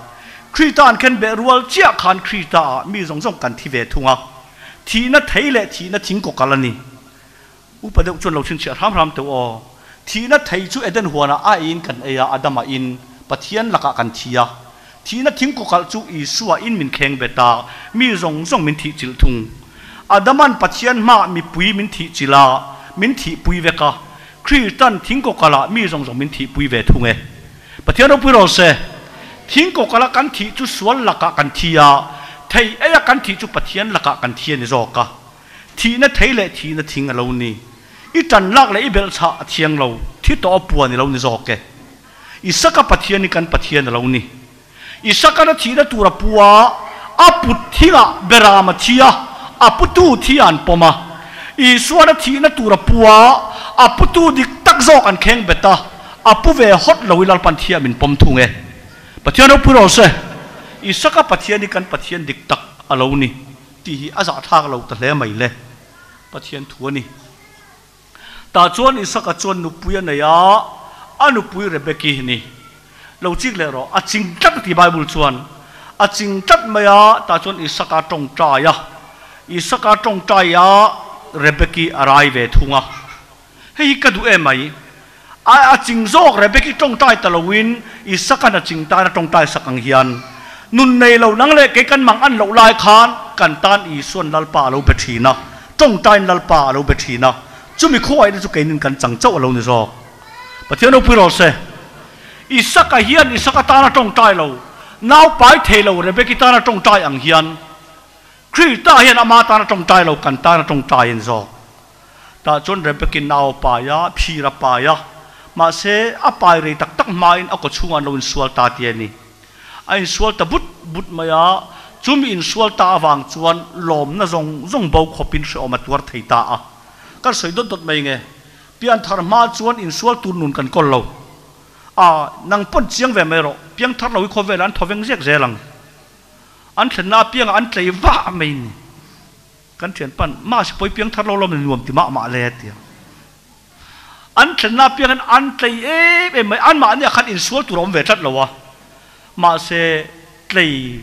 Krista an khen beh rual chiah khan Krista ah mi zawng zawng kan thi ve thung a. Thihna thei leh thihna thing kaw kal a ni. Upa deuh chuan lo chhinchhiah hram hram teuh aw. Thihna thei chu Eden huanah a eiin kan ei a, Adama in Pathian lakah kan thi a. Thihna thing kawkalh chu Isua in min kheng bet a, mi zawng zawng min thih chilh thung. Adaman Pathian hmaah mipui min thih chilh a, min thihpui vek a. Krista'n thing kawkalh ah mi zawng zawng min thihpui ve thung e. Pathian ropui rawh se. Thing kawkalh a kan thih chu sual lakah kan thi a, thei ei a kan thih chu Pathian lakah kan thi a ni zawk a. Thihna thei leh thihna thing a lo ni. I tan lak leh i belh chhah a thiang lo, thi tawh a puan i lo ni zawk e. Isaka Pathian hi kan Pathian a lo ni. Isaka'n a thihna tur a pu a, a put thingah Beram a thi a, a putu thi an pawm a. Isua'n a thihna tur a pu a, a putu dik tak zawk an kheng bet a, a pu ve hawt lo i Lalpan thiah min pawm thung e. Pathian ropui rawh se. Isaka Pathian hi kan Pathian dik tak a lo ni. Tih hi a zahthlak lo ta hle mai le, Pathian thu a ni. Tah chuan Isaka chuan nupui a nei a, a nupui Rebeki hi ni. Lo chik leh rawh, a ching tlat a ti Bible chuan. A ching tlat mai a, tah chuan Isaka a tawngtai a. Isaka a tawngtai a, Rebeki a rai ve thung a. Hei hi ka duh em mai. A a ching zawk Rebeki tawngtai ta loin Isaka'n a ching tan a tawngtai sak ang hian nun nei lo nang leh kei kan mang an loh lai khan kan tan Isua'n Lalpa a lo be thin a, tawngtaiin Lalpa a lo be thin a, chumi khawngaihna chu keinin kan chang chauh a lo ni zawk. Pathian ropui rawh se. Isaka hian Isaka tan a tawngtai lo, nau pai thei lo Rebeki tan a tawngtai ang hian Krista hian ama tan a tawngtai lo, kan tan a tawngtai a ni zawk. Tah chuan Rebeki nau a pai a, phir a pai a, mahse a pai rei tak tak hmain a kaw chhungah an lo insual ta ti a ni. A insual ta but but mai a, chumi insual ta avang chuan lawmna zawng zawng bo khawpin hrehawm a tuar thei ta a. Kan sawi dawt dawt mai nge, pianthar hma chuan insual tur nun kan kawl lo. A, nang pawn chiang ve mai rawh, piangthar lo hi khawvelah an thawveng zek zel ang. An thlenna apiangah an tlei vah mai ni. Kan thian pan, Mahse pawi piang thar lo lawm le nuam ti mah mah le tia. An thlenna apiangin an tlei em em mai, anmahni ah khan insual tur a awm ve tlat lo a, mahse tlei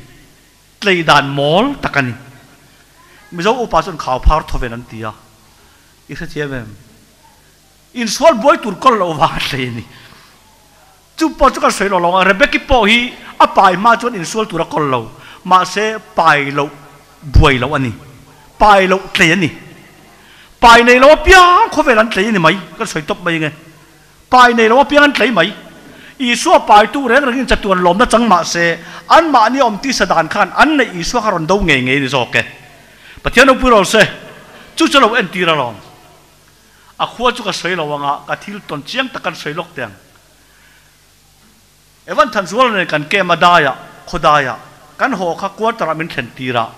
tlei dan mawl tak a ni. Mizo upa chuan khau phar thawven an ti a, i hrethiam em? Insual buai tur kawl loh vang a tlei a ni. Chu pawh chu kan sawi lo lo a, Rebeki pawh hi a pai hma chuan insual tur a kawl lo, mahse pai loh buai loh a ni, pai loh tlei a ni. Pai nei lo apiang khawvel an tlei a ni mai, kan sawi tawp mai ange. Pai nei lo apiang an tlei mai. Isua paitu reng rengin chatuan lawmna chang mahse anmahni awm tisa dan khan an neih Isua kha rawn do ngei ngei a ni zawk e. Pathian ropui rawh se, chu chu lo entir alawm. A khua chu ka sawi lo anga ka thil tawn chiang tak kan sawi lawk teh ang. Evan Thanzuala nen kan kem a daiah, khaw daiah. Kan haw kha quarter ah min thlen tir a.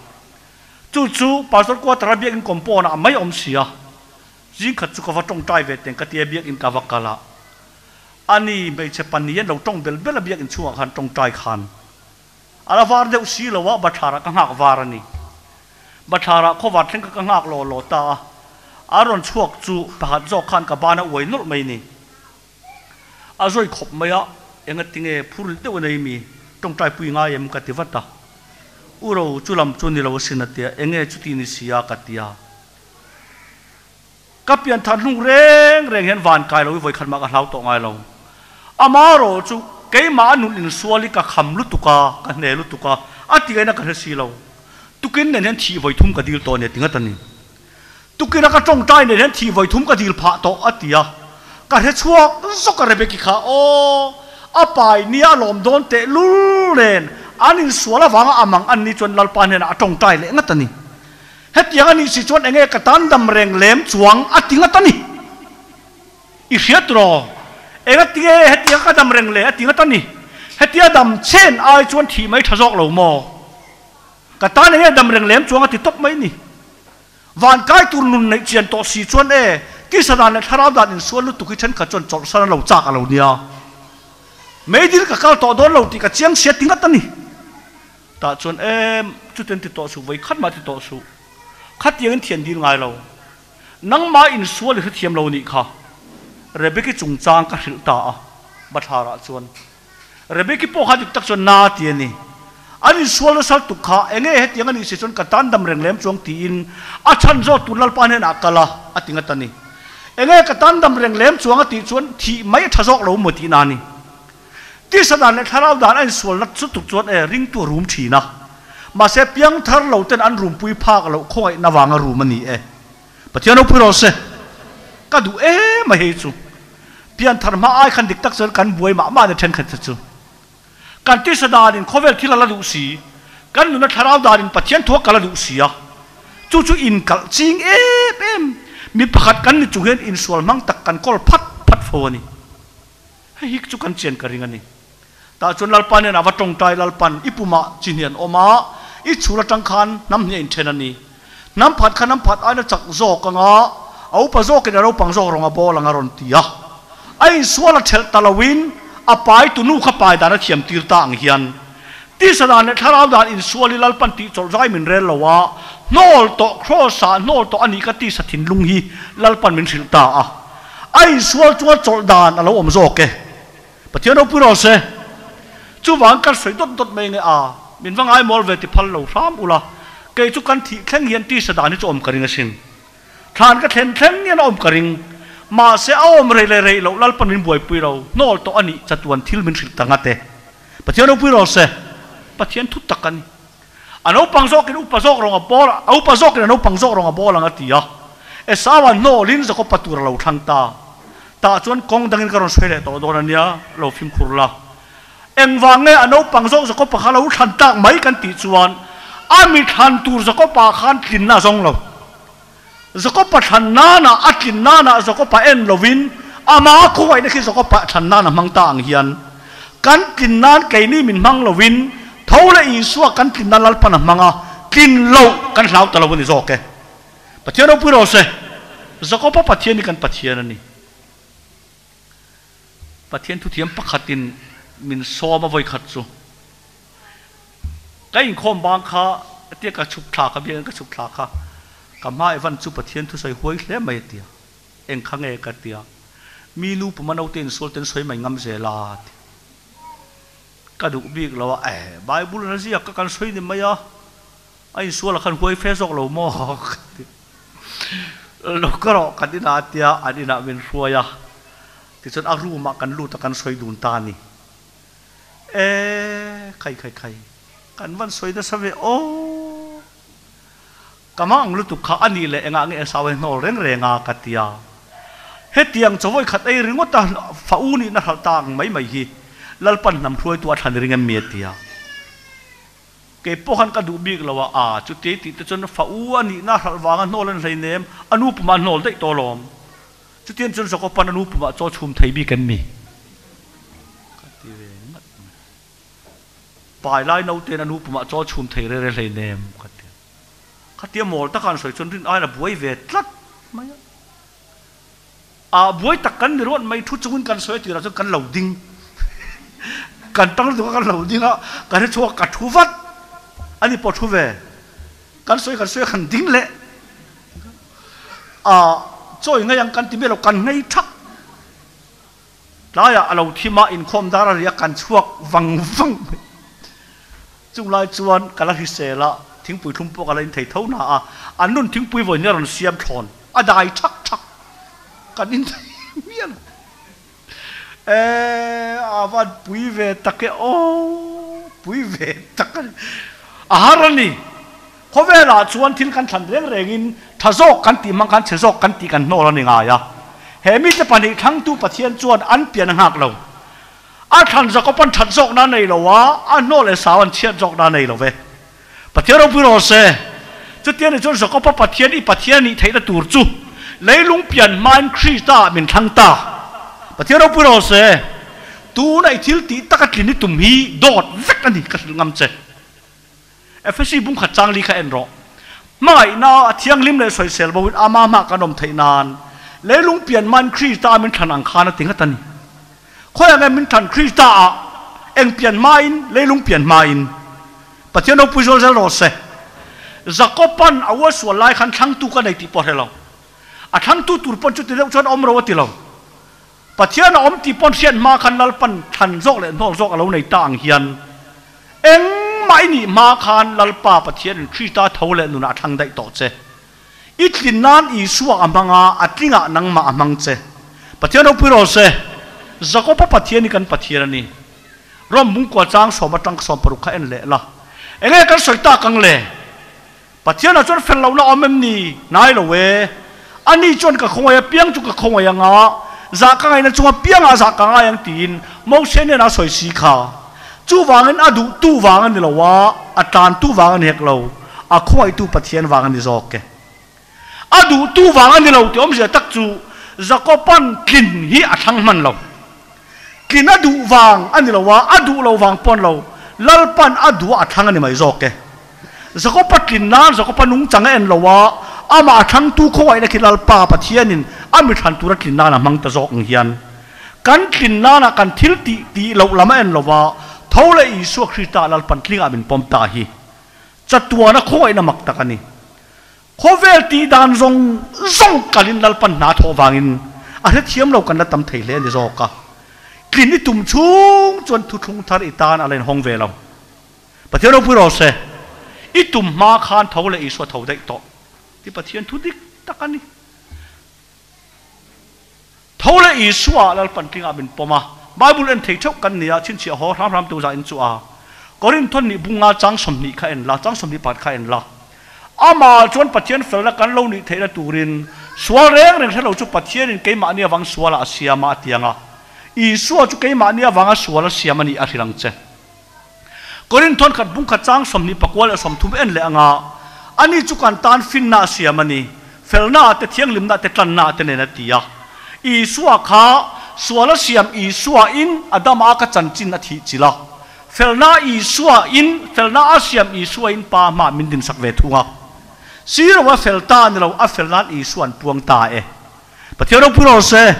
Chu chu Pastor quarter a biakin compound ah mai awm sia. Zing khat chu ka va tawngtai ve teng ka tia biakin ka va kal a. Ani hmeichhe pahnih an lo tawng bel bel a biakin chhungah khan tawngtai khan a la var deuh si lo a, bathlarah ka nghak var a ni. Bathlarah khawvar thleng kha ka nghak law law ta a, a rawn chhuak chu pakhat zawk khan ka ban a uai nawlh mai ni. A zawi khawp mai a, engatinge phur deuh a nei mi, tawngtai pui ngai em ka ti vat a. U ro chu lam chu ni lo asin a tia, enge chuti ni si a ka ti a. Ka pian that hnung reng reng hian van kai lo i vawikhat mah ka hlau tawh ngai lo. Ama rawh chu keimah a nun insual i ka kham lutuk a, ka hne lutuk a, a ti ngaihna ka hre si lo. Tukin nen hian thih vawithum ka dil tawh a ni a ti ngat a ni. Tukin a ka tawngtai nen hian thih vawithum ka dil phah tawh a ti a. Ka hre chhuak zawk a Rebeki kha aw, a pai nia a lawm dawn teh lul nen an insual avanga a mang an ni chuan Lalpa hnenah a tawngtai leh ngat a ni. Hetiang a nih si chuan enge ka tan dam reng lem chuang a ti ngat a ni. I hriat raw? Enga tinge hetiang ka dam reng le a ti ngat a ni. Hetia dam chen ai chuan thih mai tha zawk lo maw? Ka tan enge dam reng lem chuang a ti tawp mai ni. Van kai tur nun neih chian tawh si chuan e, tisa dan leh thlarau dan insual lutuk hi thenkhat chuan chawlhsan a lo chak a lo nia. Meidil ka kal tawh dawn lo tih ka chiang sia ti ngat a ni. Tah chuan em, chutiang ti tawh suh, vawi khat mah ti tawh suh. Khatiangin thian dil ngai lo. Nangmah insual i hrethiam lo nih kha. Rebeki chungchang ka hrilh ta a, bathlarah chuan. Rebeki pawh kha dik tak chuan na ti a ni. An insual nasa lutuk kha, enge hetiang a nih si chuan ka tan dam reng lem chuang tiin a chhan zawt tur Lalpa hnenah kal a, a ti ngat a ni. Enge ka tan dam reng lem chuang a tih chuan thih mai a tha zawk lo maw tihna a ni. Tisa dan leh thlarau dan a insual nat chu tuk chuan e ringtu a rum thin a. Mahse piangthar lo ten an rumpui phak loh khawngaihna vanga rum a ni e. Pathian ropui rawh se. Ka duh em a hei chu. Pianthar hma ai khan dik tak chuan kan buai mah mah a ni thenkhat te chu. Kan tisa danin khawvel thil a la duh si, kan nuna thlarau danin Pathian thu a kal a duh si a. Chu chu inkalh ching em em. Mi pakhat kan ni chung hian insual hmang tak kan kawl phat phat fo a ni. Hei hi chu kan chian ka ring a ni. Tah chuan Lalpa nen a va tawngtai Lalpan i pumah chi hnian awm a, i chhul atang khan hnam hniah inthen a ni. Hnam phat kha hnam phat aina chak zawk anga a upa zawkin a ropang zawk rawng a bawl ang a rawn ti a. A insual a thelh ta loin a pai tunu kha pai dan a thiam tir ta ang hian tisa dan leh thlarau dan insual hi Lalpan tih chawlh zai min rel lo a, hnawl tawh Kraws ah hnawl tawh a nih ka tisa thinlung hi Lalpan min hrilh ta a. A insual chuan chawlh dan a lo awm zawk e. Pathian ropui rawh se. Chuvang kan sawi dawt dawt mai nge a, min va ngai mawl ve ti phal lo hram ula, kei chu kan thih thleng hian tisa dan hi chu awm ka ring asin. Thlan ka thlen thleng hian a awm ka ring. Mahse a awm rei leh rei loh Lalpan min buaipui lo, hnawl tawh a nih chatuan thil min hrilh ta ngat e. Pathian ropui rawh se. Pathian thu tak a ni. A naupang zawkin upa zawk rawng a bawl a, upa zawkin a naupang zawk rawng a bawl ang a ti a. Esau-a hnawlin Jakob-a tur a lo thlang ta. Tah chuan kawng dangin ka rawn sawi leh tawh dawn a nia, lo fimkhur la. Engvang nge a naupang zawk Jakob-a kha lo thlan tak mai kan tih chuan a mi thlan tur Jakob-a khan tlinna a zawng lo. Jakob-a thlan nana a tlin nana Jakob-a en lovin ama khawngaihna khi Jakob-a thlan nana hmang ta ang hian kan tlin nan keini min hmang lovin tho leh Isua kan tlin nan Lalpan a hmang a, tlin loh kan hlau ta lo a ni zawk e. Pathian ropui rawh se, Jakob-a Pathian hi kan Pathian a ni. Pathian thuthiam pakhatin min sawm a vawikhat chu. Ka inkhawm bang kha tia ka chhuk thla kha biakin ka chhuk thla kha ka hma Evan chu Pathian thusawi huai hle mai a tia. Eng kha nge ka tia. Mi nu puma naute insual ten sawi mai ngam zel a ti. Ka duh bik lo a, eh Bible in a ziak ka kan sawi ni mai a, a insual a khan huai fe zawk lo maw ka ti. Lo ka rawh kan inah a tia an inah min hruai a, tichuan a room ah kan lut a kan sawi dun ta a ni. E, khai khai khai, kan van sawi nasa ve aw. Ka hma ang lutuk kha a nih leh engah nge Esau hi hnawl reng reng a ka ti a. Hetiang chaw vawi khat ei ringawt a fa u nihna hralh ta ang mai mai hi Lalpan hnam hruaitu a thlan ring em mi a ti a. Kei pawh khan ka duh bik lo a, a chuti tih te chuan fa u a nihna hralh vanga hnawl an hleinem, a nu pumah hnawl daih tawh alawm. Chutiang chuan Jakoban a nu pumah chaw chhum thei bik em mi? Ka ti ve ngat mai. Pai lai naute in a nu pumah chaw chhum thei re re hleinem ka ti a. Khatia mawl taka an sawi chuan rin aiin a buai ve tlat mai a. Ah buai tak kan ni ruat mai thu chungin kan sawi a tirah chuan kan lo ding. Kan tang lutuk a kan lo ding a, ka hre chhuak ka thu vat. Ani pawh thu ve. Kan sawi kan sawi a kan ding leh. Ah chawi ngei ang kan ti miah lo kan ngei thak. Tlaiah a lo thim a, inkhawm dar a ri a, kan chhuak vang vang mai. Chung lai chuan ka la hrisel a, thingpui thlum pawh ka la in thei tho na a, an nun thingpui vawiin hi a rawn siam thlawn, a dai thak thak, kan in thei mial. Eee a van pui ve tak e aw, pui ve tak a ni. A har a ni, Khawvelah chuan thil kan thlan reng rengin tha zawk kan tih hmang khan chhe zawk kan tih kan hnawl a ni ngai a. He mite pahnih thlangtu Pathian chuan an pian a nghak lo. A thlan Jakob-an that zawkna a nei lo a, a hnawl Esau-an chhiat zawkna a nei lo ve. Pathian ropui rawh se. Chutiang ni chuan Jakob-a Pathian i Pathian a nih theihna tur chu leilung pian hmain Krista-ah min thlang ta. Pathian ropui rawh se. Tuna i thil tih taka tlin i tum hi dawt vek a ni ka hrilh ngam che. Efesi bung khat chang li kha en rawh. Hmangaihna a thianghlim leh sawisel bo in ama hmah kan awm theih nan leilung pian hmain Krista a min thlan ang khan a ti ngat a ni. Khawiah nge min thlan Krista ah eng pian hmain leilung pian hmain Pathian ropui zual zel rawh se. Jakoban a ual sual lai khan thlangtu ka nei tih pawh a hre lo. A thlangtu tur pawn chuti deuh chuan awm ro a ti lo. Pathian a awm tih pawn hriat hma khan Lalpan thlan zawk leh hnawl zawk a lo nei ta ang hian engmah i nih hma khan Lalpa Pathianin Krista tho leh nunah a thlang daih tawh che. I tlin nan Isua a hmang a, a tlingah nangmah a hmang che. Pathian ropui rawh se. Jakoba Pathian hi kan Pathian a ni. Rom bungkua chang sawm atang 60 kha en leh la. Enge kan sawi tak ang le? Pathianah chuan fel lohna awm em ni? Hnai lo e. Ani chuan ka khawngaih apiang chu ka khawngaih ang a, zah ka ngaihna chung apiangah zah ka ngai ang tiin Mose hnenah a sawi si kha. Chuvangin a duhtu vang a ni lo a, a tlantu vang a ni hek lo, a khawngaihtu Pathian vang a ni zawk e. A duhtu vang a ni lo tih awmzia tak chu Jakoban tlin hi a thlang hman lo. Tlin a duh vang a ni lo a, a duh lo vang pawh a ni lo, Lalpan a duh a a thlang a ni mai zawk e. Jakoba tlin nan Jakoba nungchang a en lo a, amah a thlangtu khawngaihna khi Lalpa Pathianin a mi thlan tura tlin nan a hmang ta zawk ang hian kan tlin nanah kan thil tih tih loh lam a en lo a, tho leh Isua Krista Lalpan tlingah min pawm ta hi chatuana khawngaihna mak tak a ni. Khawvel tih dan zawng zawng kalin Lalpan hna thawh vangin a hrethiam lo kan la tam thei hle a ni zawk a, tlin i tum chhung chuan thuthlung thar i tan a la inhawng ve lo. Pathian ropui rawh se, i tum hma khan tho leh Isua tho daih tawh ti Pathian thu dik tak a ni. Tho leh Isua Lalpan tlingah min pawm a, Bible en thei theuh kan nia, chhinchhiah haw hram hram tu za in chu a. Korinthon nih bunga chang 20 kha en la, chang 21 kha en la. Amah chuan Pathian felna kan lo nih theihna turin sual reng reng hre lo chu Pathianin keimahni avang sualah a siam a a ti ang a. Isua chu keimahni avanga sual a siam a nih a hrilh ang che. Korinthon khat bung khat chang 24 leh 30 en leh anga, Ani chu kan tan finna a siam a ni, felna ah te thianghlimna ah te tlanna ah te nen a ti a. Isua kha sual a siam Isua in Adama a ka chanchin a thih chilh a, felna Isua in felna a siam Isua in Pa hmah min dinsak ve thung a. Siro a fel ta a ni lo, a fel nan Isua an puang ta e. Pathian ropui rawh se.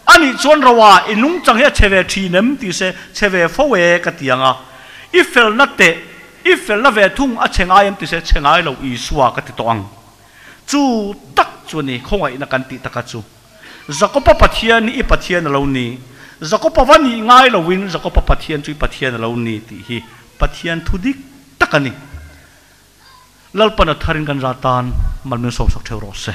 Anih chuan Roa i nungchang hi a chhe ve thin em tih se chhe ve fo e ka ti ang a. I felna teh, i felna ve thung a chhe ngai em tih se chhe ngai lo Isua ka ti tawh ang. Chu tak chu a ni khawngaihna kan tih taka chu. Jakoba Pathian hi i Pathian a lo ni. Jakoba va nih ngai loin Jakoba Pathian chu i Pathian a lo ni tih hi Pathian thu dik tak a ni. Lalpan a tharin kan za tan mal min sawmsak theuh rawh se.